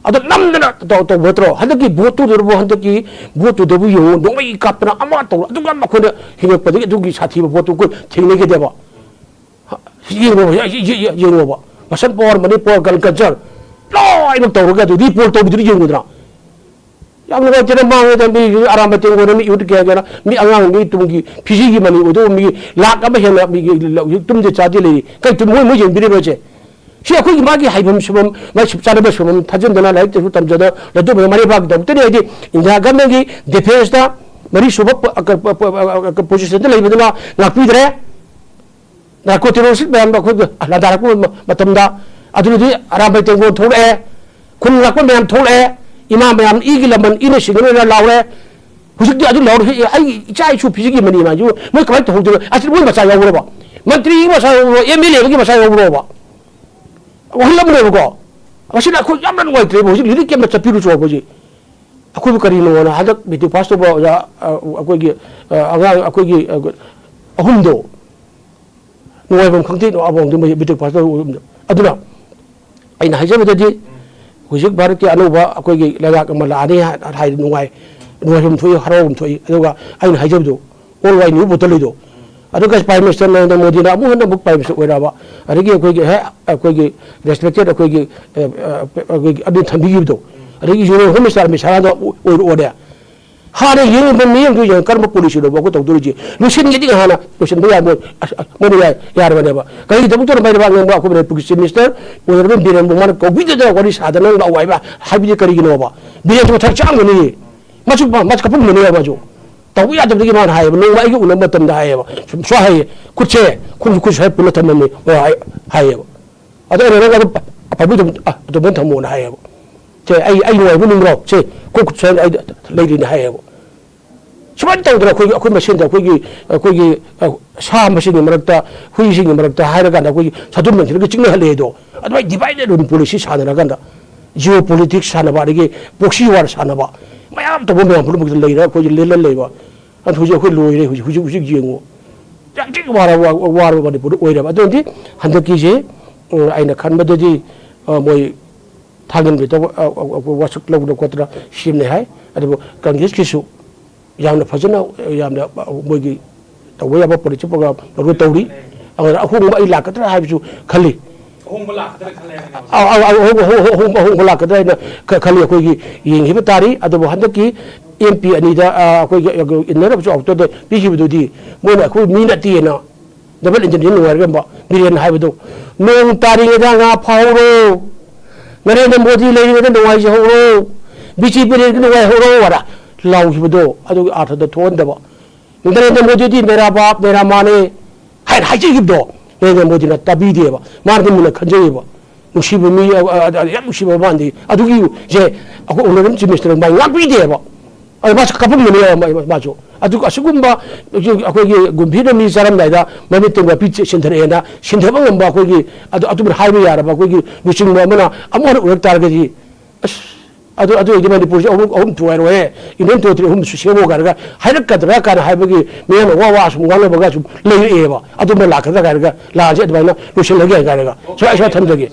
ꯑꯗꯣ ꯅꯝꯗꯅ ꯇꯧ-, ꯇꯧꯕ ꯅꯠꯇ꯭ꯔꯣ? ꯍꯟꯗꯛꯀꯤ ꯚꯣꯠꯇꯨꯗꯕꯨ, ꯍꯟꯗꯛꯀꯤ ꯚꯣꯠꯇꯨꯗꯕꯨ ꯌꯦꯡꯉꯨ, ꯅꯣꯡꯃꯩ ꯀꯥꯞꯇꯅ ꯑꯃ ꯇꯧꯔ, ꯑꯗꯨꯒ ꯑꯩꯈꯣꯏꯅ ꯍꯤꯡꯉꯛꯄꯗꯒꯤ ꯑꯗꯨꯒꯤ ꯁꯥꯊꯤꯕ ꯚꯣꯠꯇꯨ ꯑꯩꯈꯣꯏ ꯊꯦꯡꯅꯈꯤꯗꯦꯕ꯫ ꯌꯦꯡꯉꯣꯕ, ꯌꯦ-, ꯌꯦ-, ꯌꯦ-, ꯌꯦꯡꯉꯣꯕ꯫ ꯃꯁꯟ ꯄꯋꯥꯔ, ꯃꯅꯤ ꯄꯋꯥꯔ, ꯀꯜ-, ꯀꯜꯆꯔ ꯂꯣꯏꯅꯃꯛ ꯇꯧꯔꯒ ꯑꯗꯨ ꯔꯤꯄꯣꯔꯠ ꯇꯧꯕꯤꯗꯨꯅ ꯌꯦꯡꯉꯨꯗꯅ꯫ ꯌꯥꯝ ꯅꯨꯡꯉꯥꯏꯇꯦꯅ ꯃꯥꯡꯉꯦꯗ ꯃꯤ ꯑꯔꯥꯝꯕ ꯇꯦꯡꯒꯣꯟꯗ ꯃꯤ ꯌꯨꯠ ꯀꯌꯥ ꯀꯌꯥꯅ ꯃꯤ ꯑꯉꯥꯡ ꯃꯤ ꯇꯨꯡꯒꯤ ꯐꯤꯖꯤꯒꯤ ꯃꯅꯤ ꯑꯣꯏꯗꯧꯕ ꯃꯤ ꯂꯥꯛ ꯑꯃ ꯍꯦꯟꯅ ꯃꯤꯒꯤ ꯍꯧꯖꯤꯛ ꯇꯨꯝꯗꯦ ꯆꯥꯗꯦ ꯂꯩꯔꯤ꯫ ꯀꯩ ꯇꯨꯝ-, ꯃꯣꯏ, ꯃꯣꯏ ꯌꯦꯡꯕꯤꯔꯤꯕꯁꯦ? ꯁꯤ ꯑꯩꯈꯣꯏꯒꯤ ꯃꯥꯒꯤ ꯍꯩꯐꯝ ꯁꯤꯐꯝ, ꯃꯥꯒꯤ ꯁꯨꯞ ꯆꯥꯅꯕ ꯁꯤꯐꯝ ꯊꯥꯖꯤꯟꯗꯅ ꯂꯥꯏꯔꯤꯛ ꯇꯁꯨ ꯇꯝꯖꯗꯅ ꯂꯩꯊꯣꯛꯄꯗ ꯃꯔꯩ ꯄꯥꯛꯀꯗꯕꯇꯅꯤ꯫ ꯍꯥꯏꯗꯤ ꯏꯟꯗꯤꯌꯥ ꯒꯃꯦꯟꯒꯤ ꯗꯤꯐꯦꯟꯁꯇ ꯃꯔꯤ ꯁꯨꯕ ꯄ-, ꯄ-, ꯄ-, ꯄ-, ꯄꯣꯖꯤꯁꯟꯗ ꯂꯩꯕꯗꯨꯅ ꯉꯥꯛꯄꯤꯗ꯭ꯔꯦ꯫ ꯅꯥꯔꯀꯣ ꯇꯦꯔꯣꯔꯤꯁ꯭ꯠ ꯃꯌꯥꯝꯗꯣ ꯑꯩꯈꯣꯏ ꯂꯥꯟꯗꯥꯔꯛꯄ ꯃꯇꯝꯗ ꯑꯗꯨꯗꯤ ꯑꯔꯥꯝꯕꯥꯏ ꯇꯦꯡꯒꯣꯜ ꯊꯣꯛꯂꯛꯑꯦ, ꯈꯨꯟ ꯉꯥꯛꯄ ꯃꯌꯥꯝ ꯊꯣꯛꯂꯛꯑꯦ, ꯏꯃꯥ ꯃꯌꯥꯝ ꯏꯒꯤ ꯂꯃꯟ ꯏꯅ ꯁꯤꯡꯅꯅ ꯂꯥꯎꯔꯦ꯫ ꯍꯧꯖꯤꯛꯇꯤ ꯑꯗꯨ ꯂꯥꯎꯔꯦ, ꯑꯩ ꯏꯆꯥ ꯏꯁꯨ ꯐꯤꯖꯤꯒꯤ ꯃꯅꯤ ꯃꯥꯏꯁꯨ ꯃꯣꯏ ꯀꯃꯥꯏꯅ ꯇꯧꯍꯧꯗꯣꯏꯅꯣ? ꯑꯁꯤ ꯃꯣꯏ ꯃꯆꯥ ꯌꯥꯎꯕ꯭ꯔꯕ? ꯃꯟꯇ꯭ꯔꯤꯒꯤ ꯃꯆꯥ ꯌꯥꯎꯕ꯭ꯔꯣ? ꯑꯦꯝ ꯑꯦꯜ ꯑꯦ ꯑꯃꯒꯤ ꯃꯆꯥ ꯌꯥꯎꯕ꯭ꯔꯣꯕ? ꯋꯥꯍꯜꯂꯝꯅꯦꯕꯀꯣ꯫ ꯃꯁꯤꯅ ꯑꯩꯈꯣꯏ ꯌꯥꯝꯅ ꯅꯨꯡꯉꯥꯏꯇ꯭ꯔꯦꯕ꯫ ꯍꯧꯖꯤꯛ ꯂꯤꯔꯤꯛ ꯀꯦꯝꯗ ꯆꯠꯄꯤꯔꯨꯁꯨ ꯍꯧꯖꯤꯛ ꯑꯩꯈꯣꯏꯕꯨ ꯀꯔꯤꯅꯣꯅ ꯍꯟꯗꯛ ꯃꯦꯇ꯭ꯔꯤꯛ ꯄꯥꯁ ꯇꯧꯕ ꯑꯣꯖꯥ, ꯑ, ꯑꯩꯈꯣꯏꯒꯤ, ꯑ, ꯑꯉꯥꯡ ꯑꯩꯈꯣꯏꯒꯤ, ꯑ, ꯑꯍꯨꯝꯗꯣ ꯅꯨꯡꯉꯥꯏꯐꯝ ꯈꯪꯗꯦ, ꯑꯋꯥꯡꯗ ꯃꯣꯏ ꯃꯦꯇ꯭ꯔꯤꯛ ꯄꯥꯁ ꯇꯧꯕ ꯑꯗꯨꯅ ꯑꯩꯅ ꯍꯥꯏꯖꯕꯗꯗꯤ ꯍꯧꯖꯤꯛ ꯚꯥꯔꯠꯀꯤ ꯑꯅꯧꯕ ꯑꯩꯈꯣꯏꯒꯤ ꯂꯩꯉꯥꯛ ꯑꯃ ꯂꯥꯛꯑꯅꯤ ꯍꯥꯏ, ꯍꯥꯏ ꯅꯨꯡꯉꯥꯏ, ꯅꯨꯡꯉꯥꯏꯐꯝ ꯊꯣꯛꯏ, ꯍꯔꯥꯎꯐꯝ ꯊꯣꯛꯏ꯫ ꯑꯗꯨꯒ ꯑꯩꯅ ꯍꯥꯏꯖꯕꯗꯣ ꯑꯣꯜ ꯋꯥꯏ ꯅ꯭ꯌꯨ ꯕꯣꯇꯜ ꯂꯩꯗꯣ ꯑꯗꯨꯒ ꯄ꯭ꯔꯥꯏꯝ ꯃꯤꯅꯤꯁꯇꯔ ꯅꯔꯦꯟꯗ꯭ꯔ ꯃꯣꯗꯤꯅ ꯑꯃꯨꯛ ꯍꯟꯅ ꯑꯃꯨꯛ ꯄ꯭ꯔꯥꯏꯝ ꯃꯤꯅꯤꯁꯇꯔ ꯑꯣꯏꯔꯛꯑꯕ, ꯑꯗꯒꯤ ꯑꯩꯈꯣꯏꯒꯤ ꯍꯦꯛ ꯑꯩꯈꯣꯏꯒꯤ ꯔꯦꯁꯄꯦꯛꯇꯦꯠ ꯑꯩꯈꯣꯏꯒꯤ, ꯑ, ꯑ, ꯑꯩꯈꯣꯏꯒꯤ ꯑꯗꯨ ꯊꯝꯕꯤꯈꯤꯕꯗꯣ, ꯑꯗꯒꯤ ꯌꯨꯅꯤꯌꯟ ꯍꯣꯝ ꯃꯤꯅꯤꯁꯇꯔ ꯑꯃꯤꯠ ꯁꯥꯍꯗ ꯑꯣꯏꯔꯛꯑꯣꯅꯦ꯫ ꯍꯥꯟꯅ ꯌꯦꯡꯉꯤꯕ ꯃꯤꯌꯥꯝꯗꯨ ꯌꯦꯡꯉ ꯀꯔꯝꯕ ꯄꯣꯂꯤꯁꯤꯅꯣꯕ ꯑꯩꯈꯣꯏ ꯇꯧꯗꯣꯔꯤꯁꯤ? ꯂꯣꯏꯁꯤꯟꯒꯦꯗꯤ ꯍꯥꯟꯅ ꯂꯣꯏꯁꯤꯟꯕ ꯌꯥꯕ ꯑꯁ, ꯑꯁ, ꯃꯣꯏꯅ ꯌꯥ-, ꯌꯥꯔꯕꯅꯦꯕ꯫ ꯀꯔꯤꯒꯤꯗꯃꯛꯇ ꯃꯥꯏ ꯂꯩꯕꯥꯛ ꯉꯝꯕ ꯑꯩꯈꯣꯏ ꯃꯅꯤꯄꯨꯔꯒꯤ ꯆꯤꯐ ꯃꯤꯅꯤꯁꯇꯔ ꯑꯣꯏꯔꯕ ꯕꯤꯔꯦꯟꯕꯨ ꯃꯥꯅ ꯀꯧꯕꯤꯗꯅ ꯋꯥꯔꯤ ꯁꯥꯗꯅ ꯂꯥꯛꯑꯣ ꯍꯥꯏꯕ ꯍꯥꯏꯕꯗꯤ ꯀꯔꯤꯒꯤꯅꯣꯕ? ꯕꯤꯔꯦꯟꯁꯨ ꯃꯊꯛ ꯆꯥꯝꯒꯅꯤ꯫ ꯃꯥꯁꯨ ꯃꯥꯁꯨ ꯀꯞꯄꯝꯒꯅꯦꯕ꯫ ꯃꯥꯁꯨ ꯇꯧꯕ ꯌꯥꯗꯕꯗꯒꯤ ꯃꯥꯅ ꯍꯥꯏꯌꯦꯕ, ꯅꯣꯡꯃ ꯑꯩꯒ ꯎꯅꯕ ꯃꯇꯝꯗ ꯍꯥꯏꯌꯦꯕ, ꯁꯨꯝ ꯁꯨꯃꯥꯏ ꯍꯥꯏꯌꯦ, "ꯈꯨꯠꯁꯦ ꯈꯨꯠꯁꯨ ꯈꯨꯠꯁꯨ ꯍꯥꯏ ꯄꯨꯜꯂ ꯊꯝꯃꯝꯃꯤ"꯫ ꯍꯣꯏ, ꯍꯥꯏ-, ꯍꯥꯏꯌꯦꯕ꯫ ꯑꯗꯣ ꯑꯩꯅ, "ꯅꯪ ꯑꯗꯨꯝ ꯄꯥꯕꯨꯡ ꯑꯗꯨꯝ, ꯑ, ꯑꯗꯨꯃꯥꯏꯅ ꯊꯝꯃꯣꯅ" ꯍꯥꯏꯌꯦꯕ꯫ "ꯁꯦ ꯑꯩ, ꯑꯩ ꯅꯨꯡꯉꯥꯏꯕ ꯅꯤꯡꯕ꯭ꯔꯣ? ꯁꯦ ꯈꯨꯠ ꯈꯨꯠꯁꯨ ꯑꯩ ꯂꯩꯔꯤꯅꯦ" ꯍꯥꯏꯌꯦꯕ꯫ ꯁꯨꯃꯥꯏꯅ ꯇꯧꯗꯅ ꯑꯩꯈꯣꯏꯒꯤ, ꯑꯩꯈꯣꯏ ꯃꯁꯦꯟꯗ ꯑꯩꯈꯣꯏꯒꯤ, ꯑꯩꯈꯣꯏꯒꯤ, ꯑ, ꯁꯥ ꯃꯁꯦꯟꯒꯤ ꯃꯔꯛꯇ, ꯍꯨꯏꯁꯤꯡꯒꯤ ꯃꯔꯛꯇ ꯍꯥꯏꯔꯀꯥꯟꯗ ꯑꯩꯈꯣꯏꯒꯤ ꯁꯥꯗꯨ ꯃꯦꯟꯁꯤꯜꯂꯒ ꯆꯤꯡꯅꯍꯜꯂꯦ ꯑꯗꯣ꯫ ꯑꯗꯨꯃꯥꯏꯅ divide and rule policy ꯁꯥꯟꯅꯔꯀꯥꯟꯗ, geo politics ꯁꯥꯟꯅꯕ, ꯑꯗꯒꯤ proxy war ꯁꯥꯟꯅꯕ, ꯃꯌꯥꯝ ꯇꯧꯕ ꯃꯌꯥꯝ ꯄꯨꯝꯅꯃꯛꯇ ꯂꯩꯔꯒ ꯑꯩꯈꯣꯏꯒꯤ ꯂꯦꯜꯂ ꯂꯩꯕ꯫ ꯑꯗꯨ ꯍꯧꯖꯤꯛ ꯑꯩꯈꯣꯏ ꯂꯣꯏꯔꯦ꯫ ꯍꯧꯖꯤꯛ, ꯍꯧꯖꯤꯛ, ꯍꯧꯖꯤꯛ ꯌꯦꯡꯉꯨ꯫ ꯌꯥꯝ ꯊꯤꯅ ꯋꯥꯔꯕ, ꯋꯥꯔꯕ ꯃꯅꯤꯄꯨꯔꯗ ꯑꯣꯏꯔꯦꯕ꯫ ꯑꯗꯨꯅꯗꯤ ꯍꯟꯗꯛꯀꯤꯁꯦ, ꯎꯝ, ꯑꯩꯅ ꯈꯟꯕꯗꯗꯤ, ꯑ, ꯃꯣꯏ ꯊꯥꯡꯒꯟꯕꯤꯗ, ꯑ, ꯑ, ꯑ, ꯋꯥꯁꯛ ꯂꯧꯗꯅ ꯈꯣꯠꯇꯅ ꯁꯦꯝꯅꯩ ꯍꯥꯏ꯫ ꯑꯗꯨꯕꯨ ꯀꯪꯒ꯭ꯔꯦꯁꯀꯤꯁꯨ ꯌꯥꯝꯅ ꯐꯖꯅ, ꯌꯥꯝꯅ, ꯑ, ꯃꯣꯏꯒꯤ ꯇꯧꯕ ꯌꯥꯕ policy program ꯇꯧꯔ ꯇꯧꯔꯤ꯫ ꯑꯗꯨꯅ ꯑꯍꯣꯡꯕ ꯑꯩ ꯂꯥꯛꯀꯗ꯭ꯔꯥ ꯍꯥꯏꯕꯁꯨ ꯈꯜꯂꯤ꯫ ꯑꯍꯣꯡꯕ ꯂꯥꯛꯀꯗ꯭ꯔꯥ ꯈꯜꯂꯦ ꯍꯥꯏꯕꯅꯦ꯫ ꯑꯧ, ꯑꯧ, ꯑꯧ, ꯑꯍꯣꯡꯕ, ꯑꯍꯣꯡꯕ, ꯑꯍꯣꯡꯕ ꯂꯥꯛꯀꯗ꯭ꯔꯥ ꯍꯥꯏꯅ ꯈ-, ꯈꯜꯂꯤ꯫ ꯑꯩꯈꯣꯏꯒꯤ ꯌꯦꯡꯈꯤꯕ ꯇꯥꯔꯤ꯫ ꯑꯗꯨꯕꯨ ꯍꯟꯗꯛꯀꯤ M P ꯑꯅꯤꯗ, ꯑ, ꯑꯩꯈꯣꯏꯒꯤ, ꯑ, inner ꯑꯃꯁꯨ outerꯗ ꯄꯤꯈꯤꯕꯗꯨꯗꯤ ꯃꯣꯏꯅ ꯑꯩꯈꯣꯏ ꯃꯤ ꯅꯠꯇꯦꯅ, double engineꯅ ꯅꯨꯡꯉꯥꯏꯔꯒ ꯕꯤꯔꯦꯟꯅ ꯍꯥꯏꯕꯗꯣ, "ꯅꯣꯡ ꯇꯥꯔꯤꯉꯩꯗ ꯉꯥ ꯐꯥꯍꯧꯔꯣ, ꯅꯔꯦꯟꯗ꯭ꯔ ꯃꯣꯗꯤ ꯂꯩꯔꯤꯉꯩꯗ ꯅꯨꯡꯉꯥꯏꯖꯍꯧꯔꯣ, BJP ꯂꯩꯔꯤꯉꯩꯗ ꯅꯨꯡꯉꯥꯏꯍꯧꯔꯣ" ꯑꯅ ꯂꯥꯎꯈꯤꯕꯗꯣ, ꯑꯗꯨꯒꯤ ꯑꯥꯔꯊꯗ ꯊꯣꯛꯍꯟꯗꯕ꯫ ꯅꯔꯦꯟꯗ꯭ꯔ ꯃꯣꯗꯤꯗꯤ "ꯃꯦꯔꯥ ꯕꯥꯞ, ꯃꯦꯔꯥ ꯃꯥꯅꯦ" ꯍꯥꯏꯅ ꯍꯥꯏꯖꯈꯤꯕꯗꯣ, ꯅꯔꯦꯟꯗ꯭ꯔ ꯃꯣꯗꯤꯅ ꯇꯥꯕꯤꯗꯦꯕ, ꯃꯥꯅꯗꯤ ꯃꯨꯟꯅ ꯈꯟꯖꯩꯌꯦꯕ꯫ ꯅꯨꯡꯁꯤꯕ ꯃꯤ, ꯑ, ꯑ, ꯑ, ꯌꯥꯝ ꯅꯨꯡꯁꯤꯕ ꯃꯥꯅꯗꯤ꯫ ꯑꯗꯨꯒꯤ ꯁꯦ ꯑꯩꯈꯣꯏ honourable chief minister ꯃꯥꯏ ꯉꯥꯛꯄꯤꯗꯦꯕ꯫ ꯑꯗꯨ ꯃꯥꯁꯨ ꯀꯞꯄꯝꯒꯅꯤ, ꯃꯥꯁꯨ꯫ ꯑꯗꯨꯒ ꯑꯁꯤꯒꯨꯝꯕ ꯑꯩꯈꯣꯏꯒꯤ ꯒꯨꯝꯚꯤꯔꯅ ꯃꯤ ꯆꯥꯔꯝꯗꯥꯏꯗ ꯃꯃꯤꯠ ꯇꯦꯡꯕ ꯄꯤ ꯁꯤꯟꯊꯔꯛꯑꯦꯅ ꯁꯤꯟꯊꯕ ꯉꯝꯕ ꯑꯩꯈꯣꯏꯒꯤ ꯑꯗꯨ, ꯑꯗꯨꯃꯥꯏꯅ ꯍꯥꯏꯕ ꯌꯥꯔꯕ ꯑꯩꯈꯣꯏꯒꯤ ꯂꯨꯆꯤꯡꯕ ꯑꯃꯅ ꯑꯃꯨꯛ ꯍꯟꯅ ꯎꯔꯛ ꯇꯥꯔꯒꯗꯤ, ꯑꯁ, ꯑꯗꯨ, ꯑꯗꯨ ꯑꯣꯏꯔꯗꯤ ꯃꯅꯤꯄꯨꯔꯁꯦ ꯑꯍꯨꯝ, ꯑꯍꯨꯝ ꯊꯨꯒꯥꯏꯔꯣꯏꯍꯦ, Union Territory ꯑꯍꯨꯝꯗꯁꯨ ꯁꯦꯝꯃꯣ ꯀꯥꯏꯅꯒ ꯍꯥꯏꯔꯛꯀꯗ꯭ꯔꯥ ꯀꯥꯏꯅ ꯍꯥꯏꯕꯒꯤ ꯃꯌꯥꯝꯅ ꯋꯥ ꯋꯥ ꯁꯨꯝ ꯉꯥꯡꯅꯕꯒ ꯁꯨꯝ ꯂꯩꯔꯛꯑꯦꯕ꯫ ꯑꯗꯨꯝꯕ ꯂꯥꯛꯀꯗ꯭ꯔꯥ ꯀꯥꯏꯅꯒ ꯂꯥꯟꯁꯦ ꯑꯗꯨꯃꯥꯏꯅ ꯂꯣꯏꯁꯤꯜꯂꯒꯦ ꯀꯥꯏꯅꯒ ꯁꯨꯃꯥꯏ, ꯁꯨꯃꯥꯏ ꯊꯝꯖꯒꯦ꯫